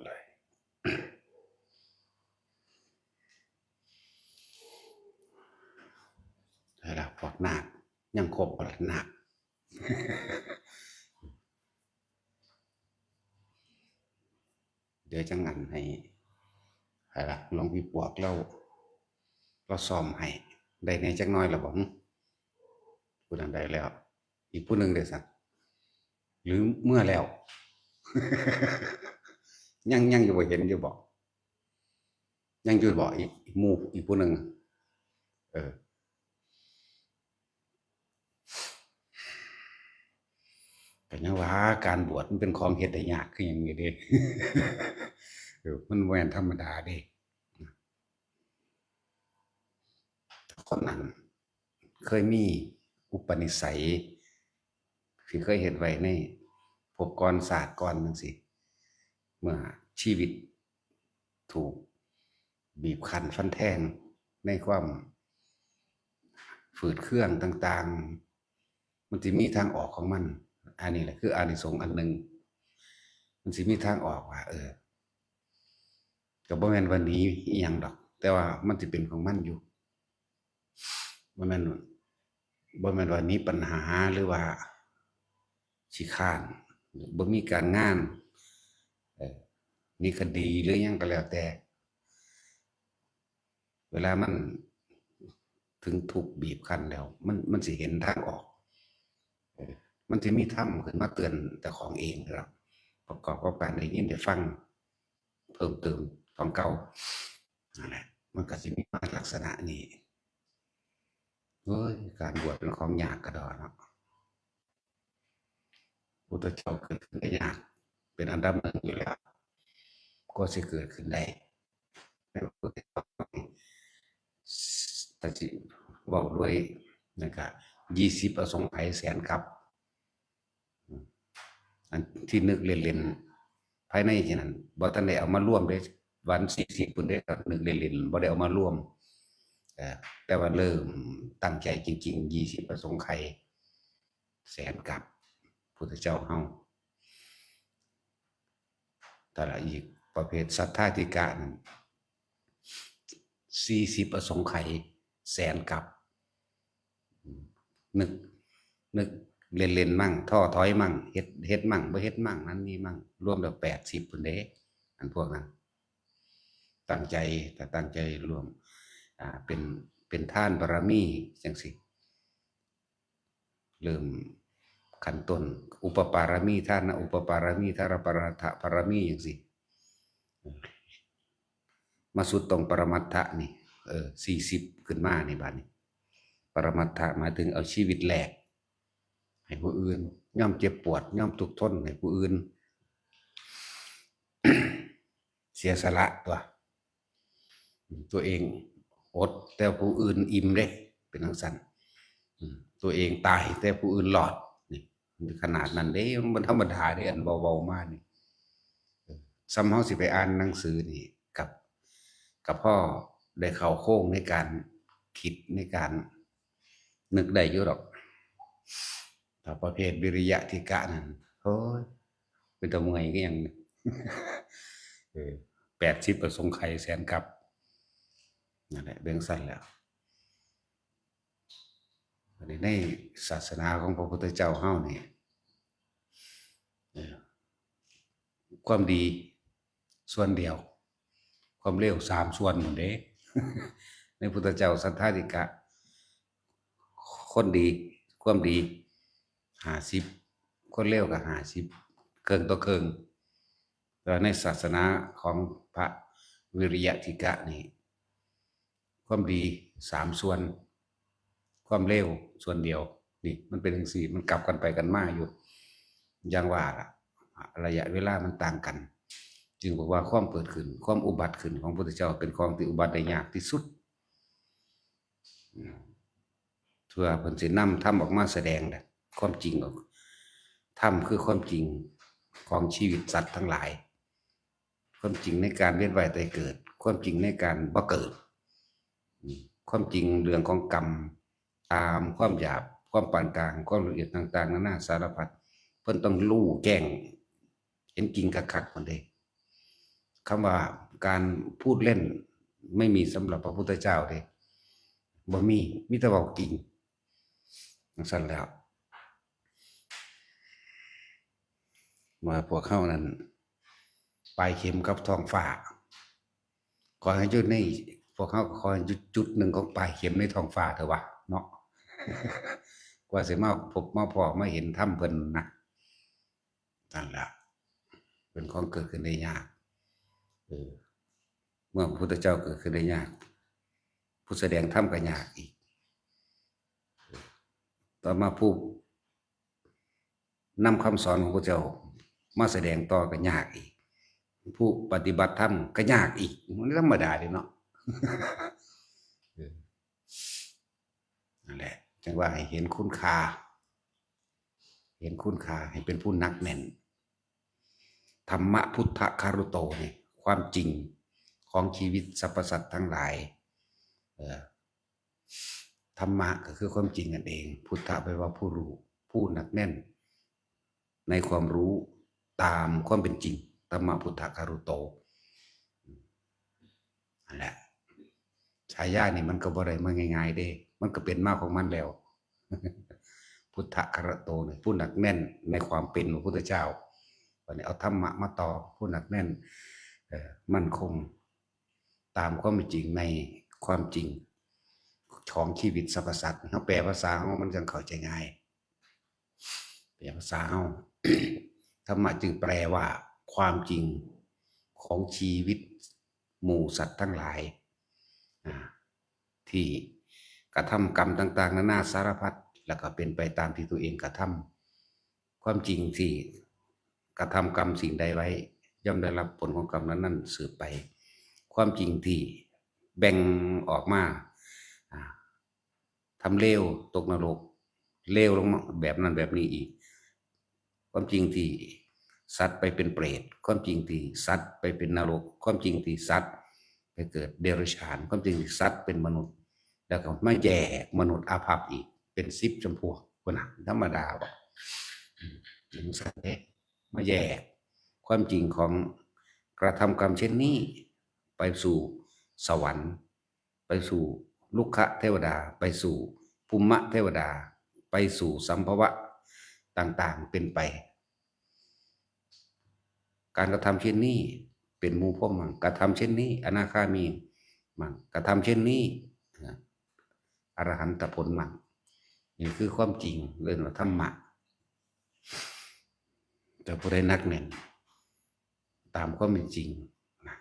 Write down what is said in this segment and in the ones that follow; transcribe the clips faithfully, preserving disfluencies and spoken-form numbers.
เลย ได้ละ พวกนาคยังครบบ่ละนาค เดี๋ยวจั่งอันให้ ให้ละ หลวงพี่ปวกลาว ลาวซ่อมให้ ได้แหน่จักหน่อยละบ่ หึ ผู้นั้นได้แล้ว อีกผู้หนึ่งเด้ซะ หรือเมือแล้ว ยัง ยังอยู่บ่ เห็นอยู่บ่ ยังอยู่บ่ อีก อีกหมู่ อีกผู้หนึ่ง เออ ก็ยังว่าการบวชมันเป็นของเฮ็ดได้ยากคือหยังนี่เด้ เออ มันบ่แม่นธรรมดาเด้ คนนั้นเคยมีอุปนิสัยที่เคยเฮ็ดไว้ในภพก่อนชาติก่อนจั่งซี้ เมื่อชีวิตถูกบีบคั้นฟันแทงในความฝืดเคืองต่างๆ มันสิมีทางออกของมัน อันนี้แหละคืออานิสงส์อันหนึ่ง มันสิมีทางออกว่า เออ ก็บ่แม่นว่าหนีอิหยังดอก แต่ว่ามันสิเป็นของมันอยู่ บ่แม่น บ่แม่นว่าหนีปัญหาหรือว่าขี้คร้าน บ่มีการงาน เอ่อ หนีคดีหรือหยังก็แล้วแต่ เวลามันถึงถูกบีบคั้นแล้ว มัน มันสิเห็นทางออก เออ มันสิมีธรรมขึ้นมาเตือนเจ้าของเองครับ ประกอบกับการได้ยินได้ฟังเพิ่มเติมของเก่า นั่นแหละ มันก็สิมีมาลักษณะนี้ โอ้ย การบวชเป็นของยากกะด้อเนาะ พุทธเจ้าเกิดขึ้นก็ยาก เป็นอันดับหนึ่งอยู่แล้ว ก็สิเกิดขึ้นได้ แต่ว่าพุทธเจ้า ถ้าสิเว้าด้วย นั่นก็ ยี่สิบอสงไขยแสนกัป อันที่นึกเล่นๆ ภายในที่นั่น บ่ทันได้เอามารวมเด้ วันสี่สิบพุ้นเด้ ก็นึกเล่นๆ บ่ได้เอามารวม เอ่อ แต่ว่าเริ่มตั้งใจจริงๆ ยี่สิบอสงไขยแสนกัป พุทธเจ้าเฮา แต่ละอีกประเภทสัทธาธิกะนั่น สี่สิบอสงไขยแสนกัป นึก นึกเล่นๆ มั่ง ท้อถอยมั่ง เฮ็ด เฮ็ดมั่ง บ่เฮ็ดมั่ง นั่นนี่มั่ง รวมแล้วแปดสิบพุ้นเด้ อันพวกนั้น ตั้งใจ ถ้าตั้งใจรวม อ่า เป็น เป็นทานบารมีจั่งซี้ เริ่มขั้นต้น อุปปารมี ทานอุปปารมี ทานปรมัตถปารมีจั่งซี้ มาสุดตรงปรมัตถะนี่ เออ สี่สิบขึ้นมานี่ บัดนี้ ปรมัตถะหมายถึงเอาชีวิตแลกให้ผู้อื่น ยอมเจ็บปวด ยอมทุกข์ทนให้ผู้อื่น เสียสละตั๊ว ตัวเองอดแต่ผู้อื่นอิ่มเด้ เป็นจั่งซั้น อืม ตัวเองตายแต่ผู้อื่นรอด นี่ ขนาดนั้นเด้ มันบ่ธรรมดาเด้ อันเว้าๆ มานี่ เออ ส่ำเฮาสิไปอ่านหนังสือนี่ กับ กับพ่อได้เข้าโครงในการคิด ในการนึกได้อยู่ดอก ถ้าประเภทวิริยะธิกะนั่น โอ้ย เป็นตาเมื่อยคือหยัง เออ แปดสิบอสงไขยแสนกัป นั่นแหละ เบิ่งซั่นแล้ว อันนี้ในศาสนาของพระพุทธเจ้าเฮานี่ เออ ความดีส่วนเดียว ความเลวสามส่วนพุ้นเด้ ในพุทธเจ้าสัทธาธิกะ คนดี ความดี ห้าสิบ คนเลวก็ ห้าสิบ เคิ่งต่อเคิ่ง แต่ในศาสนาของพระวิริยะธิกะนี่ ความดีสามส่วน ความเลวส่วนเดียว นี่มันเป็นจั่งซี้ มันกลับกันไปกันมาอยู่ อย่างว่าล่ะ ระยะเวลามันต่างกัน จึงบอกว่าความเกิดขึ้น ความอุบัติขึ้นของพระพุทธเจ้าเป็นของที่อุบัติได้ยากที่สุด เพื่อเพิ่นสินำธรรมออกมาแสดงน่ะ ความจริงออก ธรรมคือความจริงของชีวิตสัตว์ทั้งหลาย ความจริงในการเวียนว่ายตายเกิด ความจริงในการบ่เกิด อืม ความจริงเรื่องของกรรม ตามความหยาบ ความปานกลาง ความละเอียดต่างๆ นานาสารพัด เพิ่นต้องรู้แจ้ง ห็นจริงคักๆ มันเด้ คำว่าการพูดเล่นไม่มีสำหรับพระพุทธเจ้าเด้ บ่มี มีแต่เว้าจริง จั่งซั้นแล้ว ว่าพวกเฮานั้น ปลายเข็มกับท้องฟ้า ขอให้อยู่ใน พวกเฮาก็ขอให้อยู่จุดหนึ่งของปลายเข็มในท้องฟ้าเถอะวะ เนาะ กว่าสิมาพบมาพ้อมาเห็นธรรมเพิ่นนะ นั่นแหละ เป็นของเกิดขึ้นได้ยาก เออ เมื่อพระพุทธเจ้าเกิดขึ้นได้ยาก ผู้แสดงธรรมก็ยากอีก ต่อมาผู้นำคำสอนของพระเจ้ามาแสดงต่อก็ยากอีก ผู้ปฏิบัติธรรมก็ยากอีก มันธรรมดาเด้เนาะ เออ นั่นแหละ จั่งว่าให้เห็นคุณค่า เห็นคุณค่า ให้เป็นผู้หนักแน่น ธรรมะพุทธคารุโตนี่ ความจริงของชีวิตสรรพสัตว์ทั้งหลาย เอ่อ ธรรมะก็คือความจริงนั่นเอง พุทธะแปลว่าผู้รู้ ผู้หนักแน่น ในความรู้ตามความเป็นจริง ธรรมะพุทธคารุโต นั่นแหละ ฉายานี่มันก็บ่ได้มาง่ายๆ เด้ มันก็เป็นมาของมันแล้ว พุทธคารุโตนี่ ผู้หนักแน่นในความเป็นพระพุทธเจ้า วันนี้เอาธรรมะมาต่อ ผู้หนักแน่น เอ่อ มั่นคง ตามความเป็นจริงในความจริงของชีวิตสรรพสัตว์ เฮาแปลภาษาเฮามันจั่งเข้าใจง่าย แปลภาษาเฮา ธรรมะจึงแปลว่าความจริงของชีวิตหมู่สัตว์ทั้งหลาย อ่า ที่กระทำกรรมต่างๆ นานาสารพัด แล้วก็เป็นไปตามที่ตัวเองกระทำ ความจริงที่กระทำกรรมสิ่งใดไว้ ย่อมได้รับผลของกรรมนั้นๆ สืบไป ความจริงที่แบ่งออกมา อ่า ทำเลวตกนรก เลวลงมาแบบนั้นแบบนี้อีก ความจริงที่สัตว์ไปเป็นเปรต ความจริงที่สัตว์ไปเป็นนรก ความจริงที่สัตว์ไปเกิดเดรัจฉาน ความจริงที่สัตว์เป็นมนุษย์ แล้วก็มาแยกมนุษย์อาภัพอีก เป็นสิบจำพวก พุ้นน่ะ ธรรมดาบ่ ถึงสัตว์เด้ มาแยกความจริงของกระทำกรรมเช่นนี้ ไปสู่สวรรค์ ไปสู่ลุกขเทวดา ไปสู่ภูมิเทวดา ไปสู่สัมภวะต่างๆ เป็นไป การกระทำเช่นนี้เป็นหมู่พรหมมั่ง กระทำเช่นนี้อนาคามีมั่ง กระทำเช่นนี้ อ่า อรหันตผลมั่ง นี่คือความจริง เรียกว่าธรรมะ แต่ผู้ใดหนักแน่น ตามความเป็นจริงนะ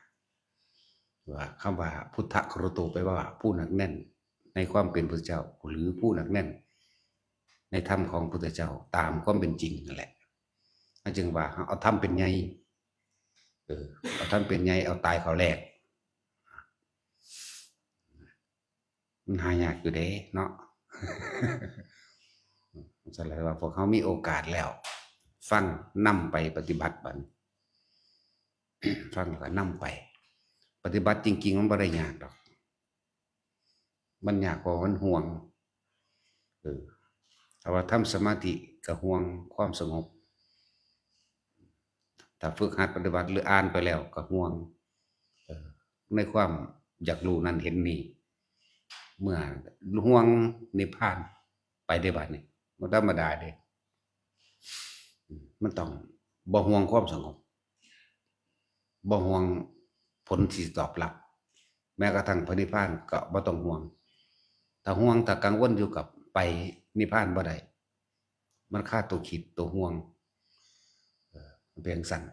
ว่าคำว่าพุทธคารุโตแปลว่าผู้หนักแน่นในความเป็นพระเจ้า หรือผู้หนักแน่นในธรรมของพุทธเจ้า ตามความเป็นจริงนั่นแหละ เฮาจึงว่าเอาธรรมเป็นใหญ่ เออ เอาธรรมเป็นใหญ่ เอาตายเข้าแลก มันหายากอยู่เด้เนาะ ฉะนั้นว่าพวกเฮามีโอกาสแล้ว ฟังนำไปปฏิบัติบัด ฟังแล้วก็นำไปปฏิบัติ จริงๆ มันบ่ได้ยากดอก มันยากเพราะมันห่วง เออ ถ้าว่าทำสมาธิก็ห่วงความสงบ ถ้าฝึกหัดปฏิบัติหรืออ่านไปแล้วก็ห่วง เออ ในความอยากรู้นั่นเห็นนี่ เมื่อห่วงนิพพานไปได้บัดนี้ บ่ธรรมดาเด้ มันต้องบ่ห่วงความสงบ บ่ห่วงผลที่ตอบรับ แม้กระทั่งพระนิพพานก็บ่ต้องห่วง ถ้าห่วง ถ้ากังวลอยู่กับไปนิพพานบ่ได้ มันคาตัวคิดตัวห่วง เออ มันเป็นจั่งซั้น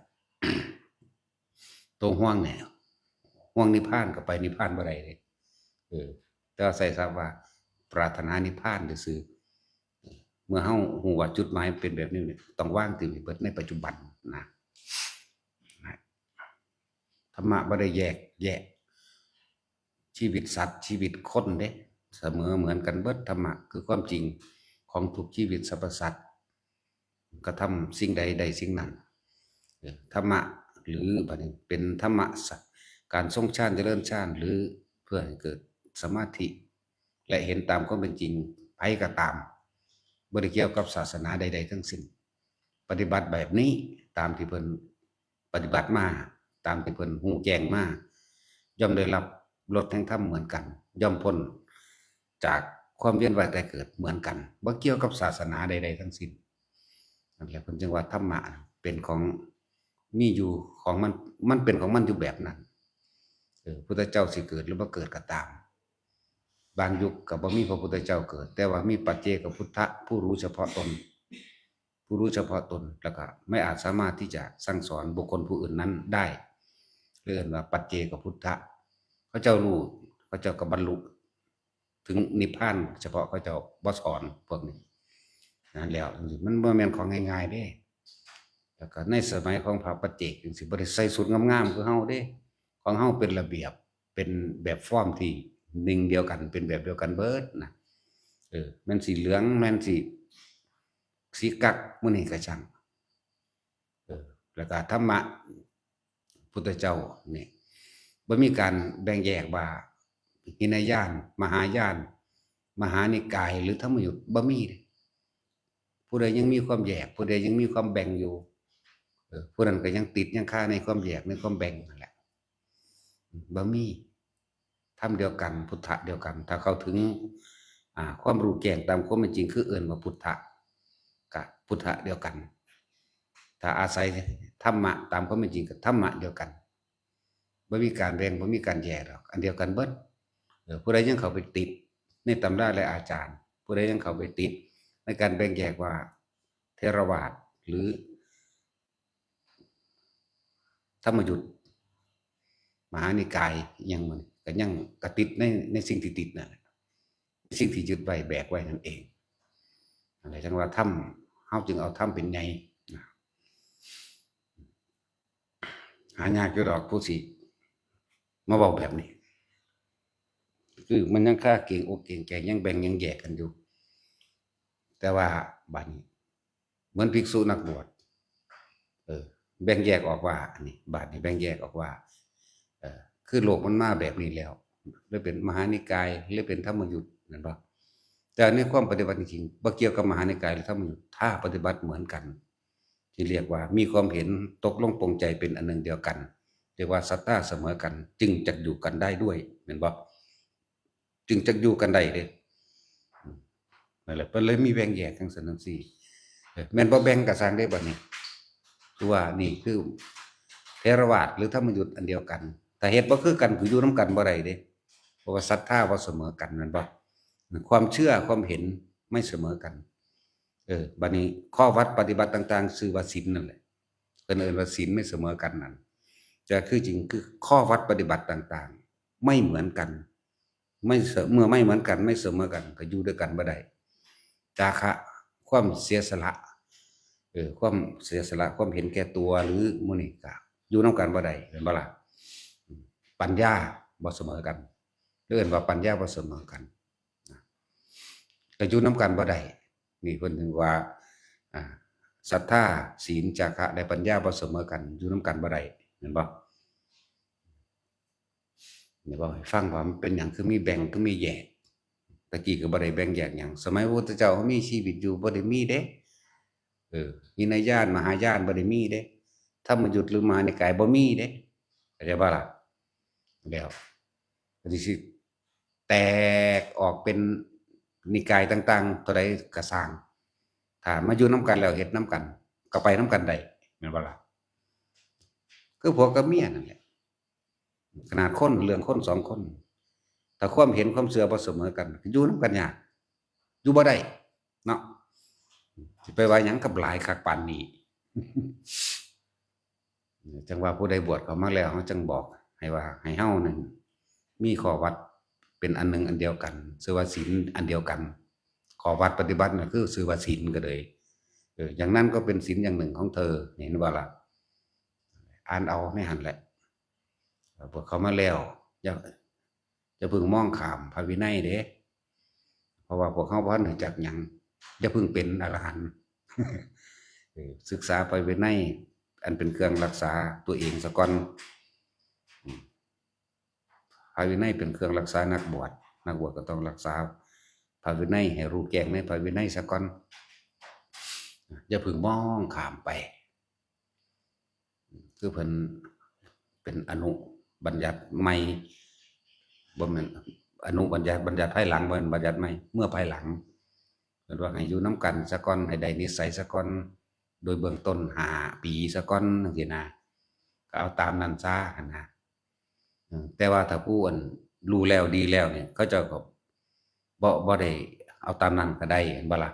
ตัวห่วงเนี่ย ห่วงนิพพานก็ไปนิพพานบ่ได้เลย เออ แต่ว่าใส่ศัพท์ว่าปรารถนานิพพานซื่อๆ เมื่อเฮาฮู้ว่าจุดหมายเป็นแบบนี้เนี่ย ต้องวางถิ่มให้เบิดในปัจจุบันนะ นะ ธรรมะบ่ได้แยกแยะชีวิตสัตว์ชีวิตคนเด้ เสมอเหมือนกันเบิด ธรรมะคือความจริงของทุกชีวิตสรรพสัตว์ กระทำสิ่งใดได้สิ่งนั้น เออ ธรรมะ หรือบัดนี้เป็นธรรมะสะ การทรงฌานเจริญฌาน หรือเพื่อให้เกิดสมาธิ และเห็นตามความเป็นจริง ไผก็ตาม บ่ได้เกี่ยวกับศาสนาใดๆ ทั้งสิ้น ปฏิบัติแบบนี้ตามที่เพิ่น ปฏิบัติมาตามที่เพิ่นฮู้แจ้งมา ย่อมได้รับรสแห่งธรรมเหมือนกัน ย่อมพ้นจากความเวียนว่ายตายเกิดเหมือนกัน บ่เกี่ยวกับศาสนาใดๆทั้งสิ้น นั่นแหละเพิ่นจึงว่าธรรมะเป็นของมีอยู่ของมัน มันเป็นของมันอยู่แบบนั้น เออ พุทธเจ้าสิเกิดหรือบ่เกิดก็ตาม บางยุคก็บ่มีพระพุทธเจ้าเกิด แต่ว่ามีปัจเจกพุทธะผู้รู้เฉพาะตน ผู้รู้เฉพาะตน แล้วก็ไม่อาจสามารถที่จะสั่งสอนบุคคลผู้อื่นนั้นได้ เรียกว่าปัจเจกพุทธะ เขาเจ้ารู้ เขาเจ้าก็บรรลุถึงนิพพาน เฉพาะเขาเจ้าบ่สอนพวกนี้ นั่นแล้ว มันบ่แม่นของง่ายๆเด้ แล้วก็ในสมัยของพระปัจเจกจังซี่ บ่ได้ใส่ชุดงามๆคือเฮาเด้ ของเฮาเป็นระเบียบ เป็นแบบฟอร์มที่หนึ่งเดียวกัน เป็นแบบเดียวกันเบิดนะ เออ แม่นสีเหลือง แม่นสี สีกั๊ก มื้อนี้ก็ช่าง เออ แล้วก็ธรรมะพุทธเจ้านี่ บ่มีการแบ่งแยกว่า หินยาน มหายาน มหานิกาย หรือธรรมยุต บ่มีเด้ ผู้ใดยังมีความแยก ผู้ใดยังมีความแบ่งอยู่ เออ ผู้นั้นก็ยังติดยังคาในความแยก ในความแบ่งนั่นแหละ บ่มี ธรรมเดียวกัน พุทธะเดียวกัน ถ้าเข้าถึง อ่า ความรู้แจ้งตามความเป็นจริง คือเอิ้นว่าพุทธะ กะพุทธะเดียวกัน ถ้าอาศัยธรรมะตามความเป็นจริง ก็ธรรมะเดียวกัน บ่มีการแบ่ง บ่มีการแยกดอก อันเดียวกันเบิด เออ ผู้ใดยังเข้าไปติดในตำราและอาจารย์ ผู้ใดยังเข้าไปติดในการแบ่งแยกว่าเถรวาท หรือ ธรรมยุต มหานิกาย อิหยังมัน ก็ยังกะติดใน ในสิ่งที่ติดนั่นแหละ สิ่งที่ยึดไว้แบกไว้นั่นเอง นั่นแหละจังว่าธรรม เฮาจึงเอาธรรมเป็นใหญ่นะ หายากอยู่ดอกผู้สิมาเว้าแบบนี้ คือมันยังคาเกรงอกเกรงใจ ยังแบ่งยังแยกกันอยู่ แต่ว่าบัดนี้ เหมือนภิกษุนักบวช เออ แบ่งแยกออกว่า อันนี้ บาดนี้แบ่งแยกออกว่า เออ คือโลกมันมาแบบนี้แล้ว หรือเป็นมหานิกาย หรือเป็นธรรมยุต นั่นบ่ แต่ในความปฏิบัติจริงๆ บ่เกี่ยวกับมหานิกายหรือธรรมยุต ถ้าปฏิบัติเหมือนกัน ที่เรียกว่ามีความเห็นตกลงปลงใจเป็นอันหนึ่งเดียวกัน เรียกว่าศรัทธาเสมอกัน จึงจะอยู่กันได้ด้วย แม่นบ่ จึงจะอยู่กันได้เด้ นั่นแหละ เพิ่นเลยมีแบ่งแยกจังซั่นจังซี่ เออ แม่นบ่แบ่งก็ซ่างเด้บัดนี้ ตัวนี่คือเถรวาทหรือธรรมยุตอันเดียวกัน ถ้าเฮ็ดบ่คือกัน คืออยู่นำกันบ่ได้เด้ เพราะว่าศรัทธาบ่เสมอกัน แม่นบ่ ความเชื่อความเห็นไม่เสมอกัน เออ บัดนี้ข้อวัดปฏิบัติต่างๆ ชื่อว่าศีลนั่นแหละ เพิ่นเอิ้นว่าศีลไม่เสมอกันนั่น แต่คือจริงคือข้อวัดปฏิบัติต่างๆ ไม่เหมือนกัน ไม่เส- เมื่อไม่เหมือนกัน ไม่เสมอกัน ก็อยู่ด้วยกันบ่ได้ จาคะ ความเสียสละ เออ ความเสียสละ ความเห็นแก่ตัว หรือหมู่นี้ก็อยู่นำกันบ่ได้ แม่นบ่ล่ะ ปัญญาบ่เสมอกัน เอิ้นว่าปัญญาบ่เสมอกัน ก็อยู่นำกันบ่ได้ นี่เพิ่นถึงว่า อ่า ศรัทธา ศีล จาคะ และปัญญาบ่เสมอกัน อยู่นำกันบ่ได้ แม่นบ่ นี่เว้าให้ฟังว่ามันเป็นหยังคือมีแบ่ง คือมีแยก ตะกี้ก็บ่ได้แบ่งแยกหยัง สมัยพระพุทธเจ้ามีชีวิตอยู่บ่ได้มีเด้ เออ หินยาน มหายานบ่ได้มีเด้ ธรรมยุตหรือมหานิกายบ่มีเด้ เข้าใจบ่ล่ะ แล้ว ก็สิแตกออกเป็นนิกายต่างๆ เท่าใดก็ซ่าง ถ้ามาอยู่นำกันแล้วเฮ็ดนำกัน ก็ไปนำกันได้ แม่นบ่ล่ะ คือผัวกับเมียนั่นแหละ ขนาดคน เรื่องคนสองคน ถ้าความเห็นความเชื่อบ่เสมอกัน อยู่นำกันยาก อยู่บ่ได้ เนาะ สิไปว่าหยังกับหลายคักปานนี้ จังว่าผู้ใดบวชเข้ามาแล้ว เฮาจังบอกให้ว่า ให้เฮานั่นมีข้อวัดเป็นอันหนึ่งอันเดียวกัน ชื่อว่าศีลอันเดียวกัน ข้อวัดปฏิบัติน่ะคือชื่อว่าศีลก็เลย เออ อย่างนั้นก็เป็นศีลอย่างหนึ่งของเธอ เห็นบ่ล่ะ อ่านเอาในหั่นแหละ บวชเข้ามาแล้ว อย่า อย่าเพิ่งมองข้ามพระวินัยเด้ เพราะว่าพวกเฮาบ่ทันรู้จักหยัง อย่าเพิ่งเป็นอรหันต์ เออ ศึกษาพระวินัย อันเป็นเครื่องรักษาตัวเองซะก่อน อืม พระวินัยเป็นเครื่องรักษานักบวช นักบวชก็ต้องรักษาพระวินัย ให้รู้แจ้งในพระวินัยซะก่อน อย่าเพิ่งมองข้ามไป คือเพิ่นเป็นอนุบัญญัติใหม่ บ่แม่นอนุบัญญัติ บัญญัติภายหลัง บ่แม่นบัญญัติใหม่ เมื่อภายหลัง เพิ่นว่าให้อยู่นำกันซะก่อน ให้ได้นิสัยซะก่อน โดยเบื้องต้นห้าปีซะก่อนจั่งซี้นะ ก็เอาตามนั้นซะหั้นนะ อืม แต่ว่าถ้าผู้อันรู้แล้วดีแล้วเนี่ย เขาเจ้าก็บ่ บ่ได้เอาตามนั้นก็ได้ เห็นบ่ล่ะ?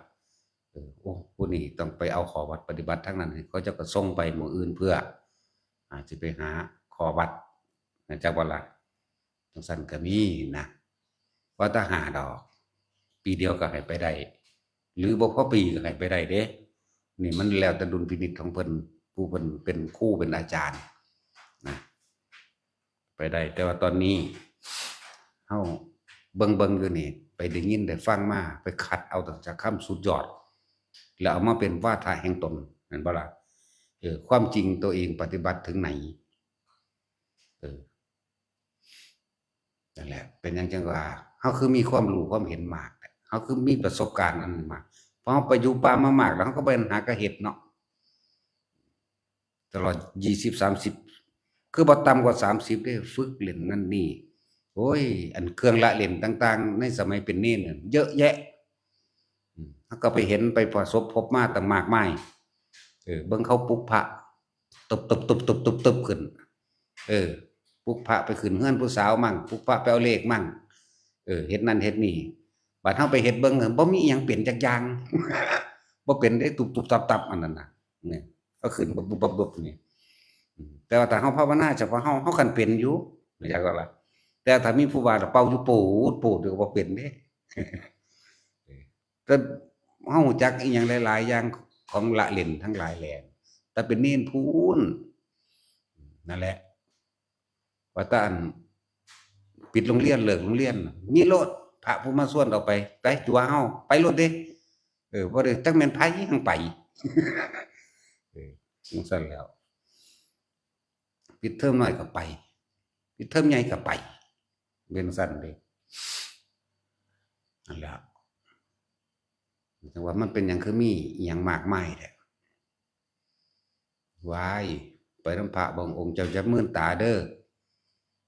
เออ โอ้ ผู้นี้ต้องไปเอาข้อวัดปฏิบัติทางนั้น เขาเจ้าก็ส่งไปหม่องอื่นเพื่อ อาจสิไปหาข้อวัด จักบ่ล่ะ? จั่งซั้นก็มีนะ ว่าแต่ห้าดอก ปีเดียวก็ให้ไปได้ หรือบ่พอปีก็ให้ไปได้เด้ นี่มันแล้วแต่ดุลพินิจของเพิ่น ผู้เพิ่นเป็นครูเป็นอาจารย์นะ ไปได้ แต่ว่าตอนนี้เฮาเบิ่งๆอยู่นี่ ไปได้ยินได้ฟังมา ไปคัดเอาตั้งแต่คำสุดยอด แล้วเอามาเป็นวาทะแห่งตน แม่นบ่ล่ะ? เออ ความจริงตัวเองปฏิบัติถึงไหน เออ นั่นแหละ เป็นหยังจั่งว่า เฮาคือมีความรู้ความเห็นมาก เฮาคือมีประสบการณ์อันนั้นมาก พอเฮาไปอยู่ป่ามามากแล้ว เฮาก็บ่หันหากะเฮ็ดเนาะ ตลอดยี่สิบ สามสิบ คือบ่ต่ำกว่าสามสิบเด้ ฝึกเล่นนั่นนี่ โอ้ย อันเครื่องละเล่นต่างๆ ในสมัยเป็นเณรน่ะเยอะแยะ อืม เฮาก็ไปเห็นไปประสบพบมาตั้งมากมาย เออ เบิ่งเขาปลุกพระ ตึบๆๆๆๆ ขึ้น เออ ปลุกพระไปขึ้นเฮือนผู้สาวมั่ง ปลุกพระไปเอาเลขมั่ง เออ เฮ็ดนั่นเฮ็ดนี่ บัดเฮาไปเฮ็ดเบิ่ง บ่มีอิหยังเป็นจักอย่าง บ่เป็นเด้ ตุบๆตับๆ อันนั้นน่ะ นี่ ก็ขึ้นบึบๆๆๆ นี่ อืม แต่ว่าถ้าเฮาภาวนาเฉพาะเฮา เฮาคันเป็นอยู่ อยากว่าล่ะ แต่ถ้ามีผู้ว่าเป่าอยู่ปูดปูด เดี๋ยวบ่เป็นเด้ แต่เฮารู้จักอีหยังหลายๆอย่างของละเล่นทั้งหลายแหล่ แต่เป็นเณรพู้น นั่นแหละ ว่าแต่อันปิดโรงเรียน เลิกโรงเรียน มีโลด พระผู้มาชวนออกไป ไป ตั๋วเฮา ไปโลดเด้ เออ บ่ได้จักแม่นไผ ยังไป เออ จั่งซั้นแล้ว ปิดเทอมน้อยก็ไป ปิดเทอมใหญ่ก็ไป เป็นซั่นเด้ นั่นแหละ จั่งว่ามันเป็นหยังคือมีอิหยังมากมายแท้ ว้าย ไปนำพระบางองค์ เจ้าอย่ามืนตาเด้อ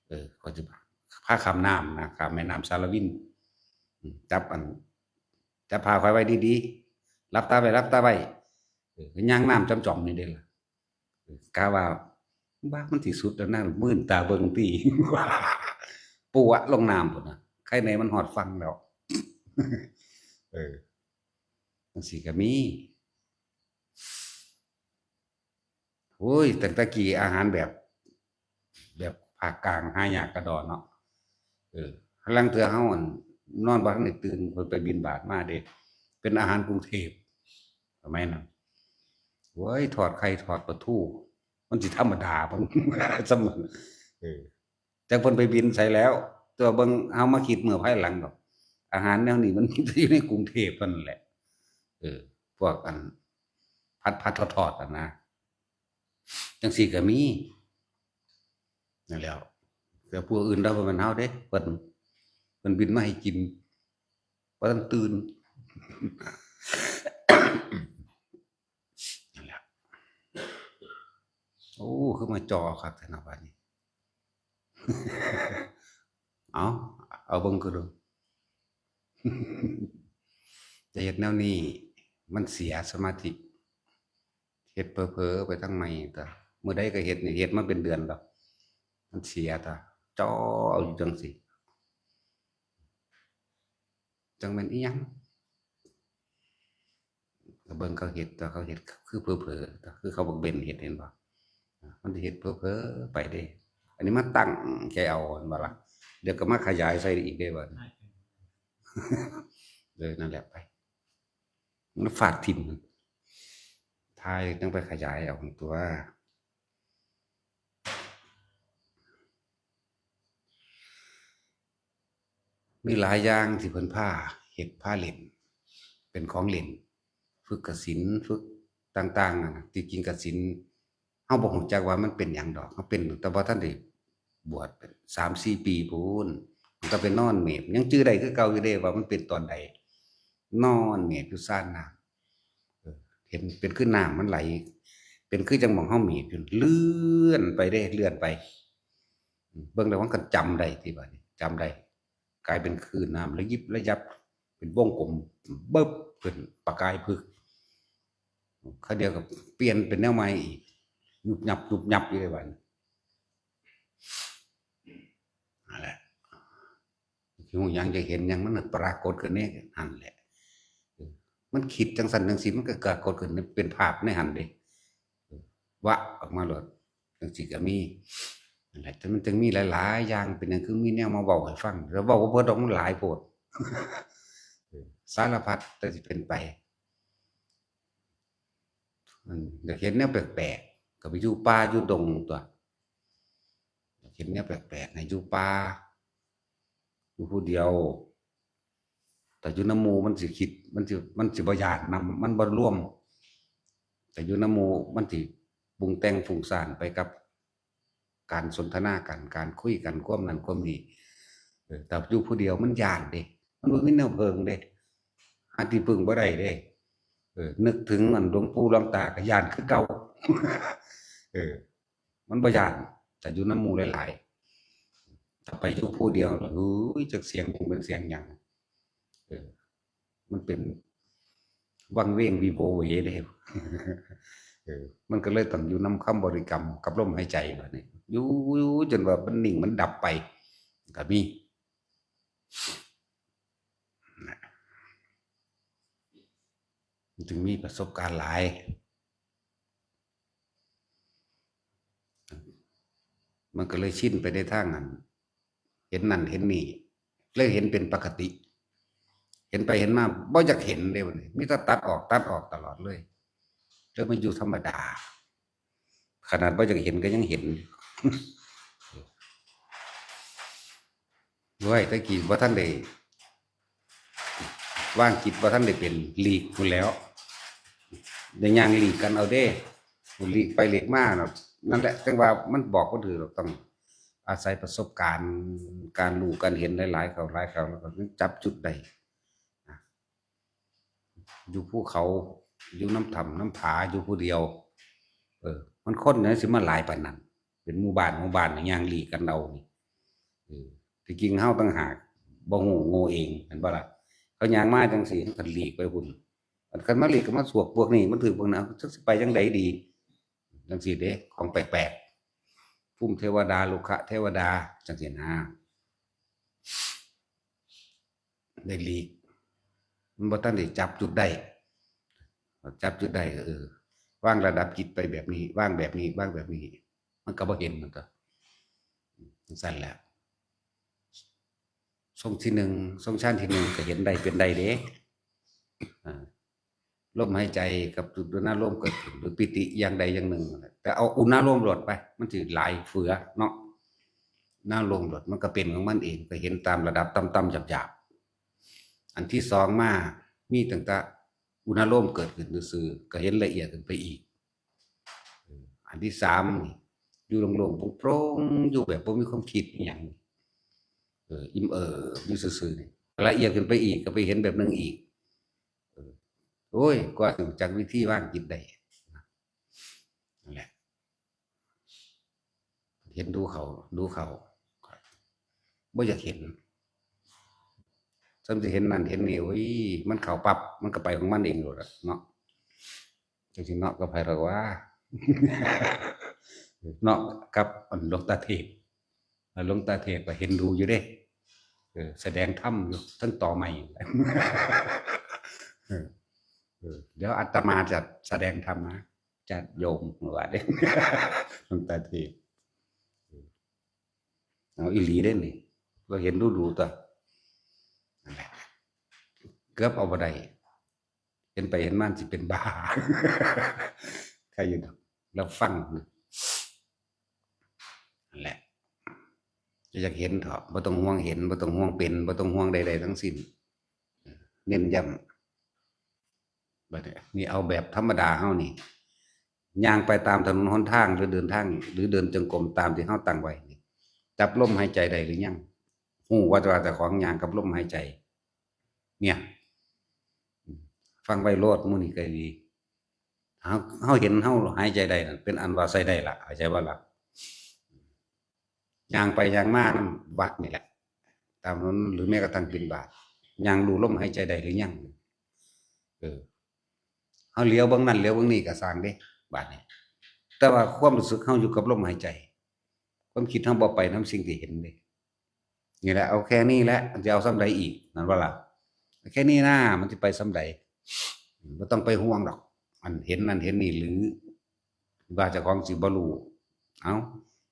เออ ข้อยสิพาข้ามน้ำนะ ข้ามแม่น้ำสารวิน อืม จับอัน จับผ้าข้อยไว้ดีๆ หลับตาไว้ หลับตาไว้ เออ ย่างน้ำจ่อมๆ นี่เด้ล่ะ เออ กะว่า บ้า มันสิสุดแล้วนะ มืนตาเบิ่งติ ปวะลงน้ำพุ้นนะ ไคแหน่มันฮอดฝั่งแล้ว เออ จั่งซี้ก็มี โอ้ย ตั้งแต่กี้อาหารแบบ แบบภาคกลางหายากกะด้อเนาะ เออ ลางเทื่อเฮา อั่น นอนบ่ทันได้ตื่น เพิ่นไปบิณฑบาตมาเด้ เป็นอาหารกรุงเทพฯ สมัยนั้น โอ้ย ทอดไข่ทอดปลาทู มันสิธรรมดาบ่ สำนั้น เออ จักเพิ่นไปบินไสแล้ว แต่ว่าเบิ่ง เฮามาคิดเมื่อภายหลังดอก อาหารแนวนี้มันมีแต่อยู่ในกรุงเทพฯเท่านั้นแหละ เออ พวกอันผัดๆ ทอดๆ หั่นนะ จั่งซี้ก็มี นั่นแหล้ว แต่ผู้อื่นลาวบ่แม่นเฮาเด้ เพิ่น เพิ่นบินมาให้กิน บ่ทันตื่น นั่นแหละ โอ้ คือมาจ่อคักแท้เนาะบัดนี้ เอา เอาเบิ่งคือดู จะเฮ็ดแนวนี้ มันเสียสมาธิ เฮ็ดเผลอๆ ไปทางใหม่ตา มื้อใดก็เฮ็ดนี่ เฮ็ดมาเป็นเดือนแล้ว มันเสียตา จ่อเอาอยู่จั่งซี้ จั่งแม่นอิหยัง ก็เบิ่งเขาเฮ็ด แต่เขาเฮ็ดคือเผลอๆ คือเขาบักเบนเฮ็ด เห็นบ่ มันสิเฮ็ดเผลอๆ ไปเด้ อันนี้มาตั้งใจเอา เห็นบ่ล่ะ เดี๋ยวก็มาขยายใส่อีกเด้บัดนี้ เออ นั่นแหละไป มันฟาดถิ่ม ถ่ายจั่งไปขยายเอาตัว มีหลายอย่างที่เพิ่นพาเฮ็ดพาเล่น เป็นของเล่น ฝึกกสิณ ฝึกต่างๆ นั่นน่ะ ที่จริงกสิณ เฮาบ่ฮู้จักว่ามันเป็นหยังดอก เฮาเป็นตั้งแต่บ่ทันได้บวช เป็นสามสี่ปีพู้น มันก็ไปนอนเมบ ยังจื่อได้คือเก่าอยู่เด้ว่ามันเป็นตอนใด นอนเมบอยู่ซานน้ำ เออ เห็นเป็นคือน้ำมันไหล เป็นคือจั่งหม่องเฮามีบอยู่ เลื่อนไปเด้ เลื่อนไป เบิ่งแล้วมันก็จำได้ติบัดนี้ จำได้ กลายเป็นคลื่นน้ำระยิบระยับ เป็นวงกลม เบิบขึ้น ประกายพึก คราวเดียวก็เปลี่ยนเป็นแนวใหม่อีก ยุบยับ ยุบยับอยู่เลยบัดนี้ นั่นแหละ ฮู้หยัง อยากเห็นหยัง มันน่ะปรากฏขึ้นในหั่นแหละ เออ มันคิดจั่งซั้นจั่งซี้ มันก็ปรากฏขึ้นเป็นภาพในหั่นเด้ เออ วะออกมาโลด จั่งซี้ก็มี นั่นแหละ แต่มันจึงมีหลายๆอย่าง เป็นหยังคือมีแนวมาเว้าให้ฟัง แล้วเว้าบ่เบิดดอก มันหลายโพด เออ สารพัดแต่สิเป็นไป อืม อยากเห็นแนวแปลกๆ ก็ไปอยู่ป่าอยู่ดงตั๊ว อยากเห็นแนวแปลกๆ ให้อยู่ป่า อยู่ผู้เดียว แต่อยู่นำหมู่มันสิคิด มันสิ มันสิบ่ย้านนำ มันบ่รวม แต่อยู่นำหมู่มันสิปรุงแต่งฟุ้งซ่านไปกับการสนทนากัน การคุยกัน ความนั้นความนี้ เออ แต่อยู่ผู้เดียวมันย้านเด้ มันบ่มีแนวเพิงเด้ หาที่พึ่งบ่ได้เด้ เออ นึกถึงอันหลวงปู่หลวงตาก็ย้านคือเก่า เออ มันบ่ย้าน แต่อยู่นำหมู่หลายๆ ถ้าไปอยู่ผู้เดียว โอ้ย จักเสียงคงเป็นเสียงหยัง เออ มันเป็นวังเวงวิโวเวเด้ เออ มันก็เลยต้องอยู่นำคำบริกรรมกับลมหายใจบัดนี้ อยู่ อยู่จนว่ามันนิ่งมันดับไป ก็มี นะ มันจึงมีประสบการณ์หลาย มันก็เลยชินไปในทางนั้น เห็นนั่นเห็นนี่ เลยเห็นเป็นปกติ เห็นไปเห็นมาบ่อยากเห็นเลยบัดนี้ มีแต่ตัดออก ตัดออกตลอดเลย เลยมาอยู่ธรรมดา ขนาดบ่อยากเห็นก็ยังเห็น โอ้ย แต่กี้บ่ทันได้ วางจิตบ่ทันได้เป็น หลีกพู้นแหล้ว ได้ย่างหลีกกันเอาเด้ หลีกไปหลีกมาเนาะ นั่นแหละ จั่งว่ามันบอกบ่ถืกดอก ต้องอาศัยประสบการณ์ การรู้การเห็นหลายๆ เข้า หลายเข้า แล้วก็จับจุดได้ อยู่ภูเขา อยู่นำถ้ำนำผา อยู่ผู้เดียว เออ มันคนจั่งสิมาหลายปานนั้น เป็นหมู่บ้าน หมู่บ้านนี่ย่างหลีกกันเอานี่ เออ ที่จริงเฮาต่างหากบ่ฮู้โง่เอง เห็นบ่ล่ะ เขาย่างมาจั่งซี้ เฮาก็หลีกไปพุ้น คันมาหลีกก็มาสวกพวกนี้ มันถืกพวกนั้น จักสิไปจั่งใดดี จั่งซี้เด้ ของแปลกๆ ภูมิเทวดา รุกขเทวดา จั่งซี้นะ ได้หลีก มันบ่ทันได้จับจุดได้ จับจุดได้ก็ เออ วางระดับจิตไปแบบนี้ วางแบบนี้ วางแบบนี้ มันก็บ่เห็น มันก็ จั่งซั้นแหละ ทรงที่หนึ่ง ทรงฌานที่หนึ่งก็เห็นได้เป็นได้เด้ อ่า ลมหายใจกับจุดอุณาโลมเกิดขึ้น หรือปีติอย่างใดอย่างหนึ่งนั่นแหละ แต่เอาอุณาโลมโลดไป มันสิหลายเฟือเนาะ อุณาโลมโลด มันก็เป็นของมันเอง ก็เห็นตามระดับต่ำๆ หยาบๆ อันที่สองมา มีตั้งแต่อุณาโลมเกิดขึ้นซื่อๆ ก็เห็นละเอียดขึ้นไปอีก เออ อันที่สามนี่ อยู่โล่งๆ โปร่งๆ อยู่แบบบ่มีความคิดอิหยัง เออ อิ่มเอิบอยู่ซื่อๆ นี่ ละเอียดขึ้นไปอีก ก็ไปเห็นแบบหนึ่งอีก เออ โอ้ย กว่าสิรู้จักวิธีวางจิตได้ นั่นแหละ เห็นดูเขา ดูเขา บ่อยากเห็น ซ้ำสิเห็นนั่นเห็นนี่ โอ้ย มันเข้าปั๊บ มันก็ไปของมันเองโลดล่ะเนาะ จั่งซี้เนาะ กับไผล่ะวะ เนาะ กับอันหลวงตาเทพ หลวงตาเทพก็เห็นดูอยู่เด้ เออ แสดงธรรมอยู่ ทั้งต่อไมค์ เออ เออ เดี๋ยวอาตมาจะแสดงธรรมนะ ญาติโยม ว่าเด้ หลวงตาเทพ เออ เอาอีหลีเด้นี่ ก็เห็นดูดูตัว นั่นแหละ เกือบเอาบ่ได้ เห็นไปเห็นมาสิเป็นบ้า ใครอยู่ดอก แล้วฟัง นั่นแหละ จะอยากเห็นเถาะ บ่ต้องห่วงเห็น บ่ต้องห่วงเป็น บ่ต้องห่วงใดๆ ทั้งสิ้น เน้นย้ำ บัดนี้ นี่เอาแบบธรรมดาเฮานี่ ย่างไปตามถนนหนทาง หรือเดินทาง หรือเดินจงกรมตามที่เฮาตั้งไว้นี่ จับลมหายใจได้หรือยัง ฮู้ว่า ว่าเจ้าของย่างกับลมหายใจ เนี่ย ฟังไว้โลด มื้อนี้ก็ดี เฮา เฮาเห็นเฮาหายใจได้นั่น เป็นอันว่าใช้ได้ละ เข้าใจบ่ล่ะ ย่างไปย่างมานำวัดนี่แหละ ตามถนน หรือแม้กระทั่งบิณฑบาต ย่างรู้ลมหายใจได้หรือยัง เออ เฮาเหลียวเบิ่งนั่นเหลียวเบิ่งนี่ก็ซ่างเด้ บาดนี้ แต่ว่าความรู้สึกเฮาอยู่กับลมหายใจ ความคิดเฮาบ่ไปนำสิ่งที่เห็นเด้ นี่แหละ เอาแค่นี้แหละ มันสิเอาส่ำใดอีก นั่นบ่ล่ะ แค่นี้นะ มันสิไปส่ำใด บ่ต้องไปห่วงดอก อันเห็นนั่นเห็นนี่ หรือว่าเจ้าของสิบ่รู้ เอ้า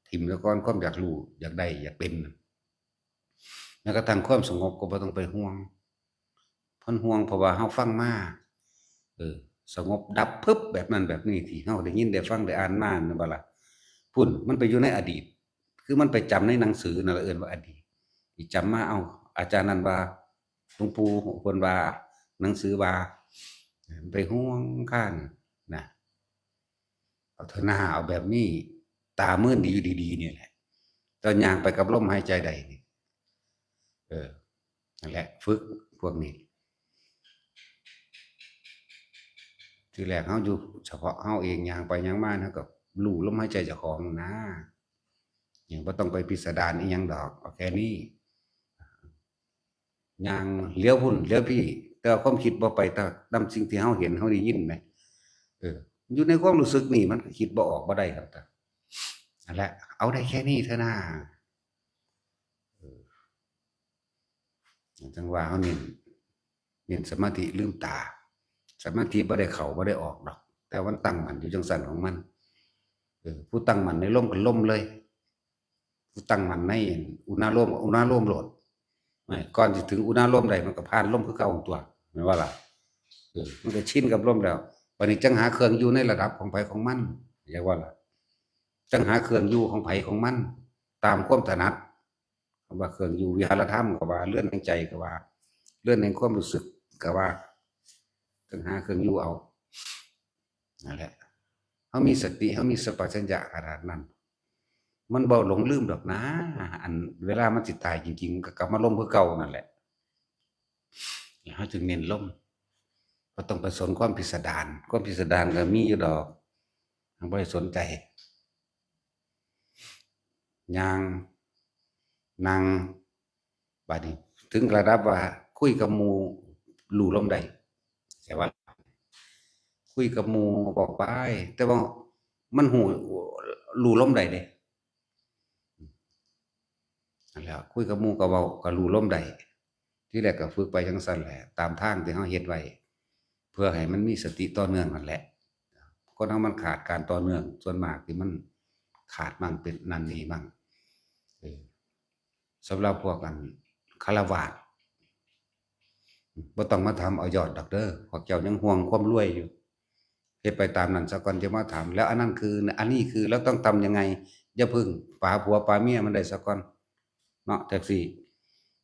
ถิ่มซะก่อน ความอยากรู้ อยากได้ อยากเป็น แม้กระทั่งความสงบก็บ่ต้องไปห่วง เพิ่นห่วงเพราะว่าเฮาฟังมา เออ สงบดับพึบ แบบนั้นแบบนี้ ที่เฮาได้ยินได้ฟังได้อ่านมา แม่นบ่ล่ะ พุ้น มันไปอยู่ในอดีต คือมันไปจำในหนังสือนั่นล่ะ เอิ้นว่าอดีต ที่จำมา เอ้า อาจารย์นั่นว่า หลวงปู่เพิ่นว่า หนังสือว่า ไปห่วงคานนะ เอาเถอะหน้า เอาแบบนี้ ตามื่นดีอยู่ดีๆ นี่แหละ เจ้าย่างไปกับลมหายใจได้นี่ เออ นั่นแหละ ฝึกพวกนี้ ทีแรกเฮาอยู่เฉพาะเฮาเอง ย่างไปย่างมา เฮาก็รู้ลมหายใจเจ้าของนะ ยังบ่ต้องไปพิสดารอีหยังดอก เอาแค่นี้ ย่างเหลียวพุ้นเหลียวพี้ แต่ว่าความคิดบ่ไปตามสิ่งที่เฮาเห็นเฮาได้ยินแหม เออ อยู่ในความรู้สึกนี่มันก็คิดบ่ออกบ่ได้ครับ นั่นแหละ เอาได้แค่นี้เถอะนะ เออ จั่งว่าเฮาเน้น เน้นสมาธิลืมตา สมาธิบ่ได้เข้าบ่ได้ออกดอก แต่มันตั้งมั่นอยู่จั่งซั้นของมัน เออ ผู้ตั้งมั่นในลมก็ลมเลย ผู้ตั้งมั่นในอุณาโลม อุณาโลมโลด ไม่ ก่อนสิถึงอุณาโลมได้มันก็ผ่านลมคือเก่าตัว แม่นบ่ล่ะ เออ มันก็ชินกับลมแล้ว บัดนี้จั่งหาเครื่องอยู่ในระดับของไผของมัน เรียกว่าล่ะ จั่งหาเครื่องอยู่ของไผของมัน ตามความถนัด คำว่าเครื่องอยู่วิหารธรรมก็ว่า เรือนแห่งใจก็ว่า เรือนแห่งความรู้สึกก็ว่า จั่งหาเครื่องอยู่เอา นั่นแหละ เฮามีสติ เฮามีสัมปชัญญะขนาดนั้น มันบ่หลงลืมดอกนะ อันเวลามันสิตายจริงๆ มันก็กลับมาลมคือเก่านั่นแหละ เฮาจึงเน้นลม บ่ต้องไปสนความพิสดาร ความพิสดารก็มีอยู่ดอก บ่ได้สนใจ ย่าง นั่ง บัดนี้ถึงระดับว่าคุยกับหมู่รู้ลมได้ ใช่ปะ คุยกับหมู่บอกไป แต่ว่ามันฮู้ รู้ลมได้เด้ นั่นแหละ คุยกับหมู่ก็เว้า ก็รู้ลมได้ ทีแรกก็ฝึกไปจั่งซั้นแหละ ตามทางที่เฮาเฮ็ดไว้ เพื่อให้มันมีสติต่อเนื่องนั่นแหละ คนเฮามันขาดการต่อเนื่อง ส่วนมากที่มันขาดมั่งเป็นนั่นนี่มั่ง เออ สำหรับพวกอันฆราวาส บ่ต้องมาถามเอายอดดอกเด้อ พวกเจ้ายังห่วงความรวยอยู่ เฮ็ดไปตามนั้นซะก่อน จะมาถาม แล้วอันนั้นคือ อันนี้คือ แล้วต้องทำยังไง อย่าเพิ่งปาผัวปาเมียมันได้ซะก่อน เนาะ จั่งซี้